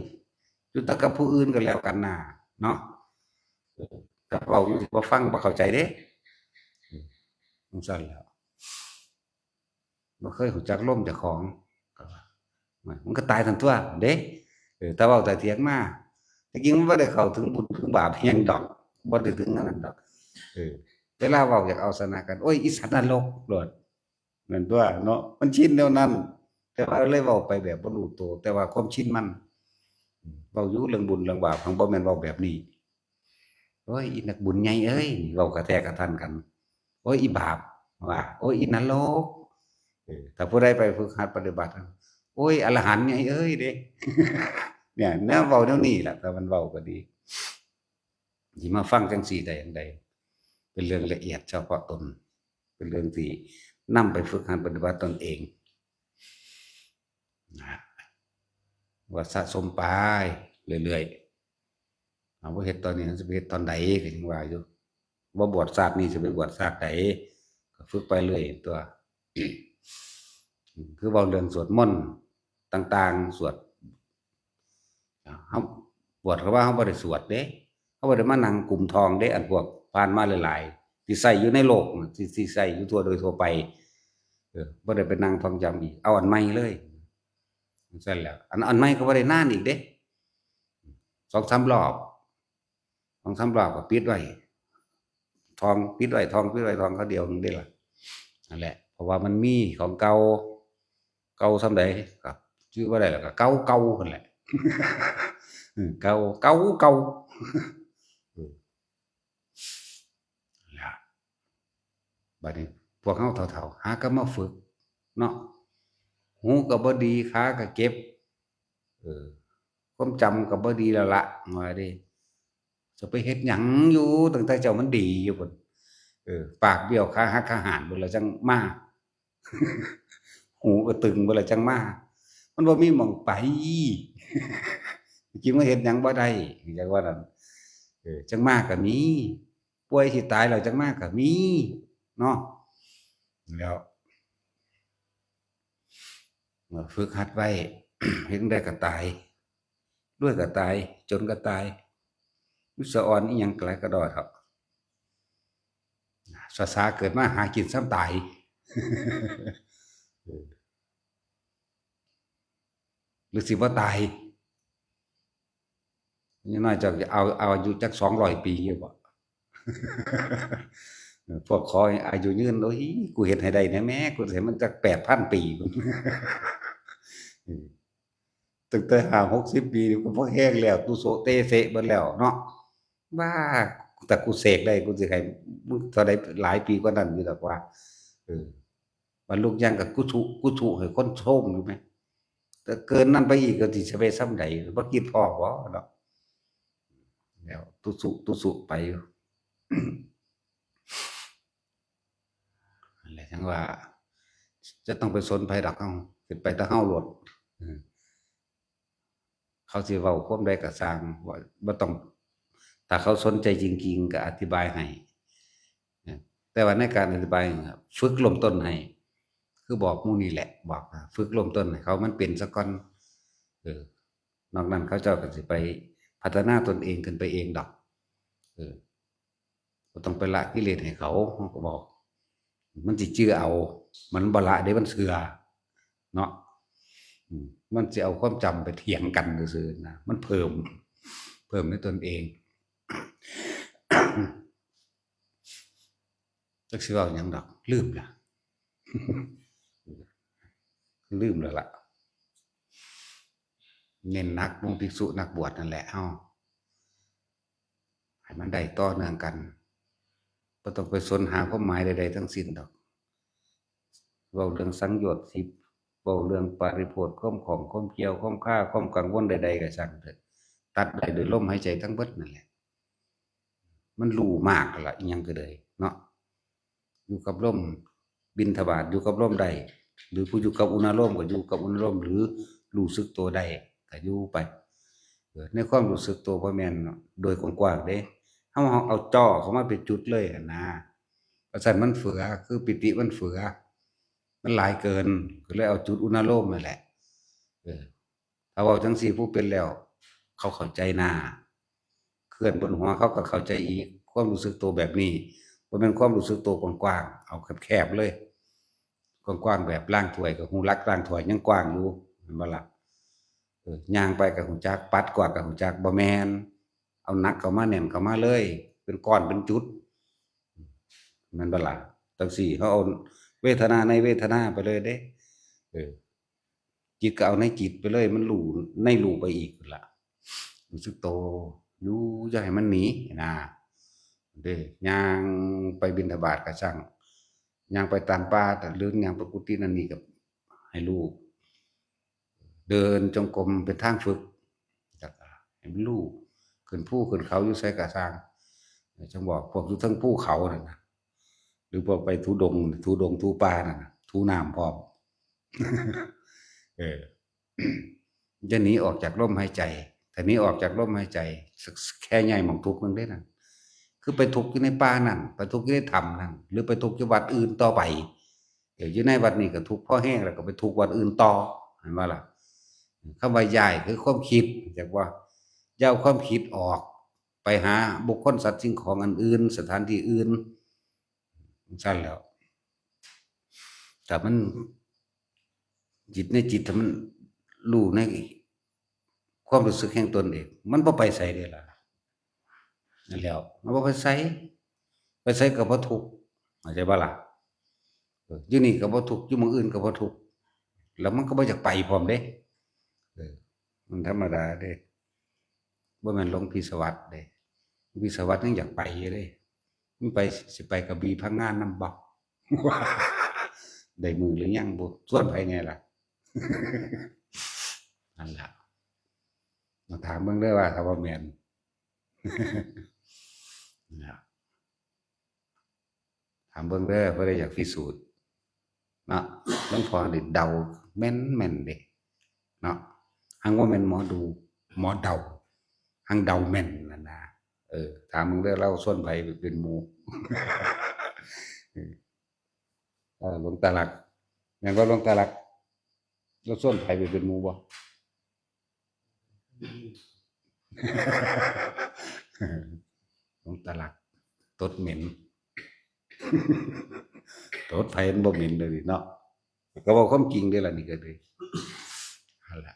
อยู่แต่กับผู้อื่นก็แล้วกันน่า เนาะ เออ ถ้าเว้าอยู่สิบ่ฟัง บ่เข้าใจเด้ เออ จั่งซั้นแหล้ว บ่เคยรู้จักลมเจ้าของ ก็ว่า มันก็ตายซั่นตั่วเด้ เออ แต่เว้าแต่เถียงมา แต่จริงมันบ่ได้เข้าถึงบุญถึงบาปอิหยังดอก บ่ได้ถึงอันนั้นดอก เออ เวลาเว้าอยากเอาชนะกัน โอ้ย อีสัตว์นรกโลด แม่นตั่วเนาะ มันชินแนวนั้น แต่ว่าเลยเว้าไปแบบบ่รู้ตัว แต่ว่าความชินมัน เว้าอยู่เรื่องบุญเรื่องบาป หั้นบ่แม่นเว้าแบบนี้ โอ้ย อีนักบุญใหญ่เอ้ย เว้ากระแทกกระทันกัน โอ้ย อีบาป ว่า โอ้ย อีนรก เออ ถ้าผู้ใดไปฝึกหัดปฏิบัติ โอ้ย อรหันต์ใหญ่เอ้ยเด้ เนี่ย แนวเว้าแนวนี้ล่ะ ถ้ามันเว้าก็ดี สิมาฟังจั่งซี้ได้จั่งใด เป็นเรื่องละเอียดเฉพาะตน เป็นเรื่องที่นำไปฝึกหัดปฏิบัติตนเอง นะ ว่าสะสมไปเรื่อยๆ เอา บ่เฮ็ดตอนนี้ สิไปเฮ็ดตอนใด ก็ยังว่าอยู่ บ่บวชชาตินี้ สิไปบวชชาติใด ก็ฝึกไปเรื่อยตั่ว คือเว้าเรื่องสวดมนต์ต่างๆ สวด เฮาบวช เขาว่าเฮาบ่ได้สวดเด้ เฮาบ่ได้มานั่งกุมท้องเด้ อันพวกผ่านมาหลายๆ ที่ใช้อยู่ในโลกน่ะ ที่ ที่ใช้อยู่ทั่วโดยทั่วไป เออ บ่ได้ไปนั่งท่องจำอีก เอาอันใหม่เลย จั่งซั้นแหล้ว อัน อันใหม่ก็บ่ได้นานอีกเด้ สองสามรอบ สองสามรอบก็ปิดไว้ ท่อง ปิดไว้ ท่อง ปิดไว้ ท่องคราวเดียวหนึ่งเด้ล่ะ นั่นแหละ เพราะว่ามันมีของเก่า เก่าส่ำใด ก็จื่อบ่ได้แล้ว ก็เก่าเก่าหั่นแหละ อืม เก่า เก่า เก่า อืม ล่ะ บัดนี้พวกเฮาเฒ่าๆ หาก็มาฝึกเนาะ หูก็บ่ดี ขาก็เจ็บ เออ ความจำก็บ่ดีแล้วละ ว่าเด้ จะไปเฮ็ดหยังอยู่ ตั้งแต่เช้ามันดีอยู่พุ้น เออ ปากเบี้ยว ขาหัก ขาหานพุ้น แล้วจั่งมา หูก็ตึงพุ้น แล้วจั่งมา มันบ่มีหม่องไป จริงมาเฮ็ดหยังบ่ได้ จั่งว่านั้น เออ จั่งมาก็มี ป่วยสิตายแล้วจั่งมาก็มี เนาะ แล้ว เอ่อ ฝึกหัดไว้ เฮ็ดจั่งใดก็ตาย รวยก็ตาย จนก็ตาย มีสะออนอีหยังก็หลายกะด้อเถาะ สาสาเกิดมาหากินส่ำตาย เออ หรือสิบ่ตาย อย่างน้อยเจ้าจะเอา เอาอายุจักสองร้อยปีอยู่บ่ พวกขอให้อายุยืน โอ้ย กูเฮ็ดให้ได้แหน่แม่ กูสิให้มันจักแปดพันปี ตั้งแต่ห้าหกสิบปีนี่ก็พอแฮงแล้ว ตุโสะเตเสะเบิดแล้วเนาะ ว่า แต่กูเสกได้ กูสิให้มึงเท่าใดหลายปีกว่านั้นอยู่ดอกว่า เออ บรรลุยังกับกุสุ กุสุให้คนชมอยู่ไหม แต่เกินนั้นไปอีกก็สิไปส่ำใด บ่คิดพอบ่เนาะ แล้วตุสุ ตุสุไปอยู่ นั่นแหละ จั่งว่า จะต้องไปสนไผดอกเฮา สิไปแต่เฮาโลด เออ เขาสิเว้าความใดก็ซ่าง บ่ บ่ต้อง ถ้าเขาสนใจจริงๆ ก็อธิบายให้ แต่ว่าในการอธิบาย ฝึกเริ่มต้นให้ คือบอกหมู่นี่แหละ บอกว่าฝึกเริ่มต้นให้เขามันเป็นซะก่อน เออ นอกนั้นเขาเจ้าก็สิไปพัฒนาตนเองขึ้นไปเองดอก เออ บ่ต้องไปละกิเลสให้เขา เขาก็บอก มันสิจื่อเอา มันบ่ละเด้ มันเชื่อ เนาะ อืม มันสิเอาความจำไปเถียงกันซื่อๆ นะ มันเพิ่ม เพิ่มในตนเอง จักสิเว้าหยังดอก ลืมละ ลืมแล้วล่ะ เน้นหนักหมู่ภิกษุนักบวชนั่นแหละ เฮา ให้มันได้ต่อเนื่องกัน บ่ต้องไปสนหาความหมายใดๆทั้งสิ้นดอก เว้าเรื่องสังโยชน์สิบ เว้าเรื่องปาริโพธ ความข้อง ความเกี่ยว ความคา ความกังวลใดๆก็ช่างเถอะ ตัดได้ด้วยลมหายใจทั้งเบิดนั่นแหละ มันรู้มากละ อิหยังก็เลยเนาะ อยู่กับลม บิณฑบาตอยู่กับลมได้ หรือผู้อยู่กับอุณาโลมก็อยู่กับอุณาโลม หรือรู้สึกตัวได้ก็อยู่ไป เออ ในความรู้สึกตัวบ่แม่นโดยกว้างๆเด้ เฮาเอาจ่อเข้ามาเป็นจุดเลยหั่นนะ ว่าซั่นมันเฟือ คือปีติมันเฟือ มันหลายเกิน ก็เลยเอาจุดอุณาโลมนั่นแหละ เออ ถ้าเว้าจั่งซี้ผู้เป็นแล้ว เขาเข้าใจหน้า เคลื่อนบนหัวเขาก็เข้าใจอีก ความรู้สึกตัวแบบนี้ บ่แม่นความรู้สึกตัวกว้างๆ เอาแคบๆเลย กว้างๆแบบล้างถ้วยก็ฮู้ หลักล้างถ้วยยังกว้างอยู่ แม่นบ่ล่ะ เออ ย่างไปก็ฮู้จัก ปัดกวาดก็ฮู้จัก บ่แม่น เอาหนักเข้ามา แน่นเข้ามาเลย เป็นก้อนเป็นจุด แม่นบ่ล่ะ จั่งซี้ เฮาเอาเวทนาในเวทนาไปเลยเด้ เออ จิตก็เอาในจิตไปเลย มันรู้ในรู้ไปอีกล่ะ รู้สึกโต อยู่ อย่าให้มันหนีนะ เด้ ย่างไปบิณฑบาตก็ช่าง ย่างไปตามป่า หรือย่างไปกุฏินั่นนี่ก็ให้รู้ เดินจงกรมเป็นทางฝึก แล้วก็ให้มันรู้ ขึ้นภูขึ้นเขาอยู่ไสก็ช่าง จั่งบอกพวกอยู่เทิงภูเขานั่นนะ หรือพวกไปธุดงค์ ธุดงค์ ธุป่านั่นนะ ธุน้ำพร้อม เออ จะหนีออกจากลมหายใจ ถ้าหนีออกจากลมหายใจ แค่ย้ายหม่องทุกข์หนึ่งเด้นั่น คือไปทุกข์อยู่ในป่านั่น ไปทุกข์อยู่ในถ้ำนั่น หรือไปทุกข์อยู่วัดอื่นต่อไป เออ อยู่ในวัดนี้ก็ทุกข์พอแฮงแล้วก็ไปทุกข์วัดอื่นต่อ เห็นบ่ล่ะ คำว่าย้ายคือความคิด จักว่า อย่าเอาความคิดออก ไปหาบุคคลสัตว์สิ่งของอันอื่น สถานที่อื่น จั่งซั้นแล้ว ถ้ามัน จิตในจิต ถ้ามันรู้ในความรู้สึกแห่งตนเอง มันบ่ไปไสเด้ล่ะ นั่นแหล้ว มันบ่ไปไส ไปไสก็บ่ทุกข์ เข้าใจบ่ล่ะ เออ อยู่นี่ก็บ่ทุกข์ อยู่หม่องอื่นก็บ่ทุกข์ แล้วมันก็บ่อยากไปพร้อมเด้ เออ มันธรรมดาเด้ บ่แม่นหลวงพี่สวัสดิ์เด้ หลวงพี่สวัสดิ์ยังอยากไปอยู่เด้ มันไป สิไปกระบี่พังงานนำบ่ ได้มื้อหรือยังบ่ ชวนไผแหน่ล่ะ นั่นล่ะ มาถามเบิ่งเด้อว่าถ้าว่าแม่น นะ ถามเบิ่งเด้อ เพิ่นเลยอยากพิสูจน์ เนาะ หลวงพ่อนี่เดาแม่นๆเด้ เนาะ หังว่าแม่นหมอดู หมอเดา หังเดาแม่นนั่นนะ เออ ถามเบิ่งเด้อ ลาวชวนไผไปเป็นหมู่ เออ หลวงตาหลัก แม่นบ่หลวงตาหลัก ลาวชวนไผไปเป็นหมู่บ่ หลวงตาหลัก ตดเหม็น ตดไผมันบ่เหม็นเลยเนาะ ก็เว้าความจริงเด้ล่ะนี่ก็เลย นั่นล่ะ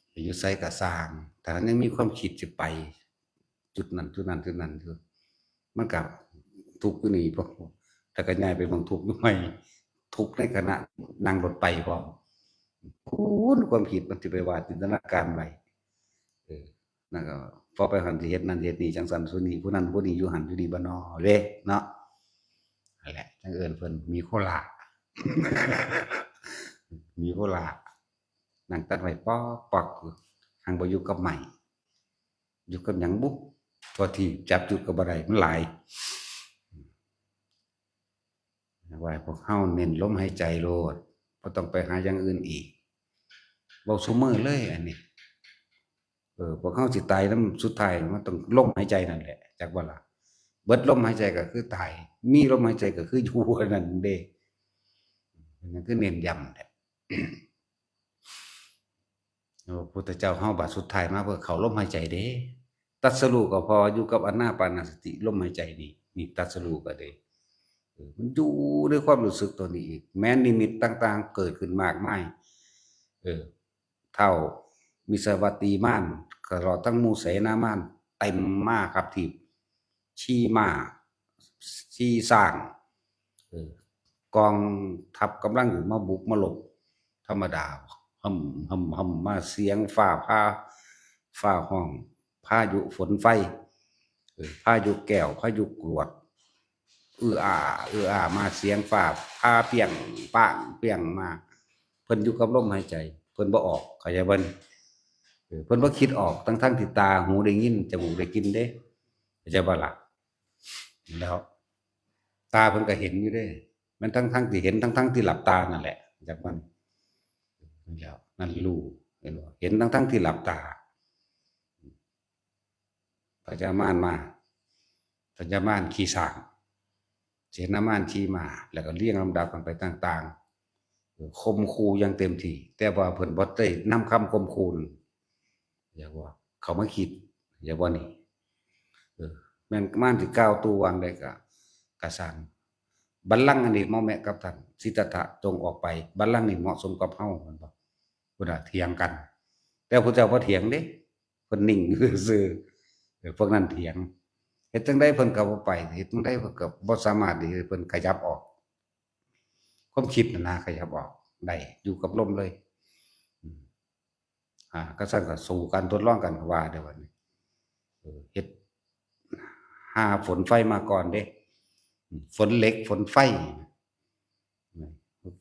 ไปอยู่ไสก็ซ่าง ถ้ายังมีความคิดสิไป จุดนั้น จุดนั้น จุดนั้นอยู่ มันก็ทุกข์อยู่นี่ พวก ถ้าก็ย้ายไปหม่องทุกข์อยู่ใหม่ ทุกข์ในขณะนั่งรถไปพร้อม พู้น ความคิดมันสิไปวาดจินตนาการไว้ เออ นั่นก็ พอไปหั่นสิเฮ็ดนั่นเฮ็ดนี่ จั่งซั้นซั้นนี่ ผู้นั้นผู้นี้อยู่หั่นอยู่นี่บ่น้อเด้เนาะ นั่นแหละ จั่งเอิ้นเพิ่นมีโคล่า มีโคล่า นั่งตัดไม้ปอกๆอยู่ หังบ่อยู่กับไม้ อยู่กับหยังบุ ทั่วทีบ จับจุดก็บ่ได้ มันหลาย ว่าให้พวกเฮาเน้นลมหายใจโลด บ่ต้องไปหาอย่างอื่นอีก เว้าซุมื้อเลยอันนี้ เออ พวกเฮาสิตายนำ สุดท้ายมันต้องลมหายใจนั่นแหละ จักบ่ล่ะ เบิดลมหายใจก็คือตาย มีลมหายใจก็คืออยู่ นั่นเด้ นั่นคือเน้นย้ำแหละ พระพุทธเจ้าเฮาบาดสุดท้ายมาเพื่อเข้าลมหายใจเด้ ตรัสรู้ก็เพราะอยู่กับอานาปานสติ ลมหายใจนี่ นี่ตรัสรู้ก็เด้ เออ มันอยู่ในความรู้สึกตัวนี้อีก แม้นิมิตต่างๆเกิดขึ้นมากมาย เออ ท้าวมิสวัตตีมาร ตลอดทั้งหมู่เสนามาร เต็มมาคับทีบ ขี่ม้า ขี่ช้าง เออ กองทัพกำลังอยู่มาบุกมาลบ ธรรมดา หึ่มหึ่มหึ่มมา เสียงฟ้าผ่า ฟ้าฮ้อง พายุฝนไฟ เอ พายุแก้ว พายุกรวด อืออา อืออา มาเสียงฟ้าผ่าเปรียงป้างเปรียงมา เพิ่นอยู่กับลมหายใจ เพิ่นบ่ออก เข้าใจบ่นี่? เออ เพิ่นบ่คิดออก ทั้งๆที่ตาหูได้ยิน จมูกได้กลิ่นเด้ เข้าใจบ่ล่ะ? แล้ว ตาเพิ่นก็เห็นอยู่เด้ มันทั้งๆที่เห็น ทั้งๆที่หลับตานั่นแหละ จักมัน นั่นแหล้ว นั่นรู้ เห็นบ่ เห็นทั้งๆที่หลับตา พญามารมา พญามารขี่ช้าง เสนามารขี่ม้า แล้วก็เรียงลำดับกันไปต่างๆ เออ ข่มขู่อย่างเต็มที่ แต่ว่าเพิ่นบ่ได้นำคำข่มขู่นั้น อยากว่าเข้ามาคิด อยากว่านี่ เออ แม่นมารสิกล่าวตู่ว่าจั่งใดก็ ก็ซ่าง บัลลังก์อันนี้เหมาะแมะกับท่าน สิทธัตถะ จงออกไป บัลลังก์นี้เหมาะสมกับเฮา แม่นบ่? พุ้นน่ะเถียงกัน แต่พระเจ้าบ่เถียงเด้ เพิ่นนิ่งซื่อๆ เออ พวกนั้นเถียง เฮ็ดจั่งใดเพิ่นก็บ่ไป เฮ็ดจั่งใดเพิ่นก็บ่สามารถที่เพิ่นขยับออก ความคิดน่ะนะ ขยับออกได้ อยู่กับลมเลย อืม อ่า ก็ซั่นก็สู้กัน ทดลองกัน ก็ว่าเด้อบัดนี้ เออ เฮ็ด หาฝนไฟมาก่อนเด้ อืม ฝนเหล็ก ฝนไฟ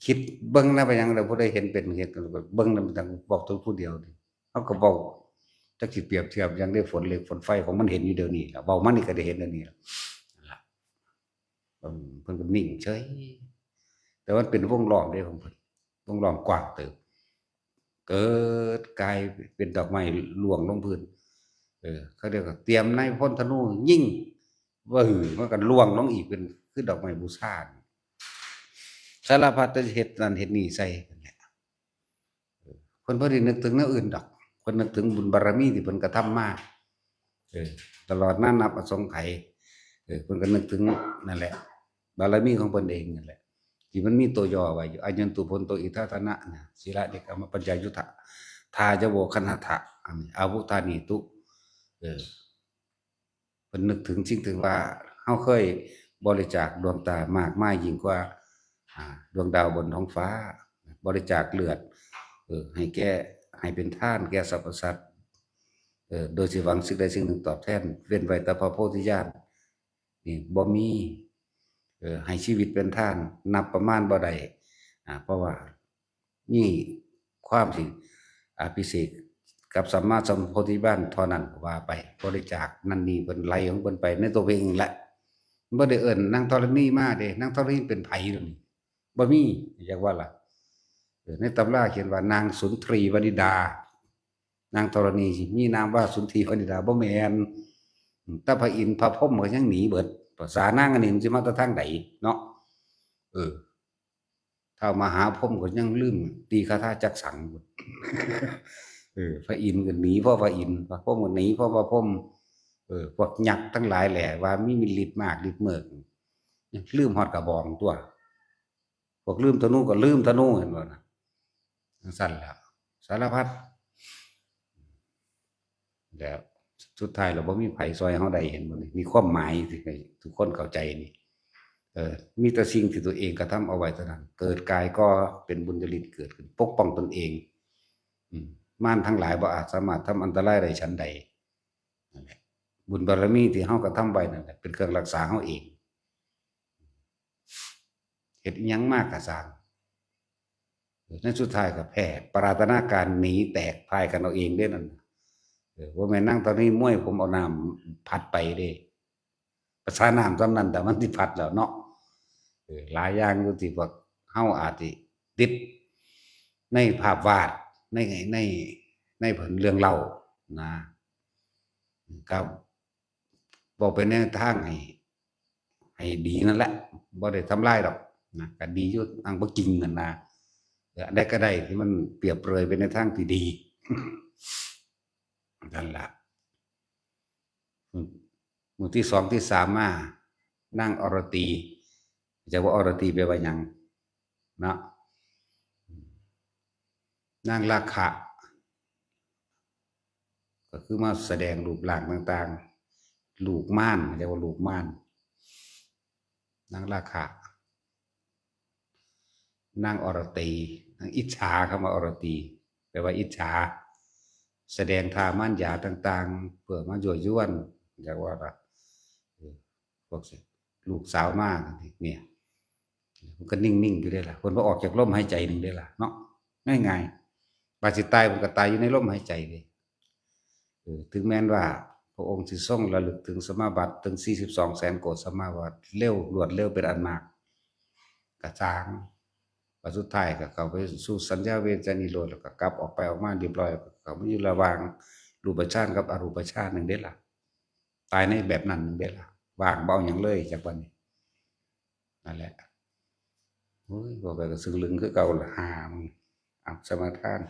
คิดเบิ่งนะ ไปหยังเด้อ ผู้ใดเห็นเป็น เห็นก็เบิ่งนำ จั่งบอกแต่ผู้เดียวนี่ เฮาก็เว้า จักสิเปรียบเทียบหยังเด้ ฝนเหล็ก ฝนไฟ ของมันเห็นอยู่เดี๋ยวนี้ล่ะ เว้ามานี่ก็ได้เห็นเดี๋ยวนี้ล่ะ นั่นล่ะ อืม เพิ่นก็นิ่งเฉย แต่มันเป็นวงล้อมเด้ของเพิ่น วงล้อมกว้างเติบ เกิดกลายเป็นดอกไม้ร่วงลงพื้น เออ เขาเรียกว่าเตรียมนายพลธนูยิง เออ มันก็ร่วงลงอีกเป็นคือดอกไม้บูชา สารพัดจะเฮ็ดนั่นเฮ็ดนี่ใส่นั่นแหละ เออ เพิ่นบ่ได้นึกถึงแนวอื่นดอก เพิ่นนึกถึงบุญบารมีที่เพิ่นกระทำมา เออ ตลอดมานับอสงไขย เออ เพิ่นก็นึกถึงนั่นแหละ บารมีของเพิ่นเองนั่นแหละ ที่มันมีตัวย่อไว้อยู่ อายุนตุพลโตอิทัตถนะนะ ศีละเนกขมมะปัญญายุทธะ ทายโวคันหัตถะ อันนี้ อาวุธานีตุ เออ เพิ่นนึกถึงสิ่งที่ว่าเฮาเคยบริจาคดวงตามากมายยิ่งกว่า อ่า ดวงดาวบนท้องฟ้า บริจาคเลือด เออ ให้แก่ ให้เป็นทานแก่สรรพสัตว์ เออ โดยสิหวังสิ่งใดสิ่งหนึ่งตอบแทน เว้นไว้แต่พระโพธิญาณ นี่บ่มี เออ ให้ชีวิตเป็นทาน นับประมาณบ่ได้ อ่า เพราะว่า นี่ความสิอภิเษกกับสัมมาสัมโพธิญาณเท่านั้นก็ว่าไป บริจาคนั่นนี่ เพิ่นไหลของเพิ่นไปในตัวเองแหละ บ่ได้เอิ้นนางธรณีมาเด้ นางธรณีเป็นไผเดี๋ยวนี้ บ่มี อยากว่าล่ะ เออ ในตำราเขียนว่านางสุนทรีวนิดา นางธรณีมีนามว่าสุนทรีวนิดา บ่แม่น แต่พระอินทร์พระพรหมก็ยังหนีเบิด ภาษานางอันนี้มันสิมาแต่ทางใดเนาะ เออ ท้าวมหาพรหมก็ยังลืมตีคาถาจักสัง เออ พระอินทร์ก็หนีเพราะพระอินทร์ พระพรหมก็หนีเพราะพระพรหม เออ พวกยักษ์ทั้งหลายแหละว่ามีฤทธิ์มากฤทธิ์เมิก ยังลืมฮอดกระบองตัว พวกลืมธนูก็ลืมธนู เห็นบ่นะ จั่งซั่นแหละ สารพัด แล้วสุดท้ายเราบ่มีไผซอยเฮาได้ เห็นบ่นี่ มีความหมายที่ให้ทุกคนเข้าใจนี่ เออ มีแต่สิ่งที่ตัวเองกระทำเอาไว้เท่านั้น เกิดกายก็เป็นบุญญาฤทธิ์เกิดขึ้น ปกป้องตนเอง อืม มารทั้งหลายบ่อาจสามารถทำอันตรายได้ฉันใด นั่นแหละ บุญบารมีที่เฮากระทำไว้นั่นแหละ เป็นเครื่องรักษาเฮาเอง เฮ็ดอิหยังมากก็ซ่าง ในสุดท้ายก็แพ้ ปรารถนาการหนีแตกพ่ายกันเอาเองเด้นั่นน่ะ เออ บ่แม่นนางธรณีมวยผมเอาน้ำพัดไปเด้ ภาษาน้ำส่ำนั้นแต่มันสิพัดแล้วเนาะ เออ หลายอย่างอยู่ที่พวกเฮาอาจสิติดในภาพวาด ใน ใน ในเรื่องเล่านะ ก็บอกเป็นแนวทางให้ ให้ดีนั่นแหละ บ่ได้ทำลายดอกนะ ก็ดีอยู่ อันบ่จริงนั่นนะ เออ อันใดก็ได้ที่มันเปรียบเปรยเป็นในทางที่ดี นั่นล่ะ มื้อที่สองที่สามมา นางอรตี จะว่าอรตีแปลว่าหยังเนาะ นางราคะ ก็คือมาแสดงรูปร่างต่างๆ ลูกมาร เรียกว่าลูกมาร นางราคะ นางอรตี นางอิจฉา คำว่าอรตี แปลว่าอิจฉา แสดงท่ามารยาต่างๆ เพื่อมายั่วยวน เรียกว่า เ พวกสิลูกสาวมาเนี่ย มันก็นิ่งๆอยู่ได้ล่ะ คนพอออกจากลมหายใจหนึ่งได้ล่ะเนาะ ง่ายๆ บาดสิตายมันก็ตายอยู่ในลมหายใจเลย เออ ถึงแม้นว่าพระองค์สิทรงระลึกถึงสมาบัติถึงสี่สิบสองแสนโกฏสมาบัติเร็วรวดเร็วเป็นอันมาก กระจางว่าสุดท้ายก็เข้าไปสู่สัญญาเวทนิโรธ แล้วก็กลับออกไปออกมาเรียบร้อย แล้วก็เข้ามาอยู่ระหว่างรูปฌานกับอรูปฌานหนึ่งเด้ล่ะ ตายในแบบนั้นหนึ่งเด้ล่ะ ว่างเบาอย่างเลยจากวันนี้ นั่นแหละ โอ้ย บอกไปก็ซึ่งลึงคือเก่าละหามึง เอาสมาทาน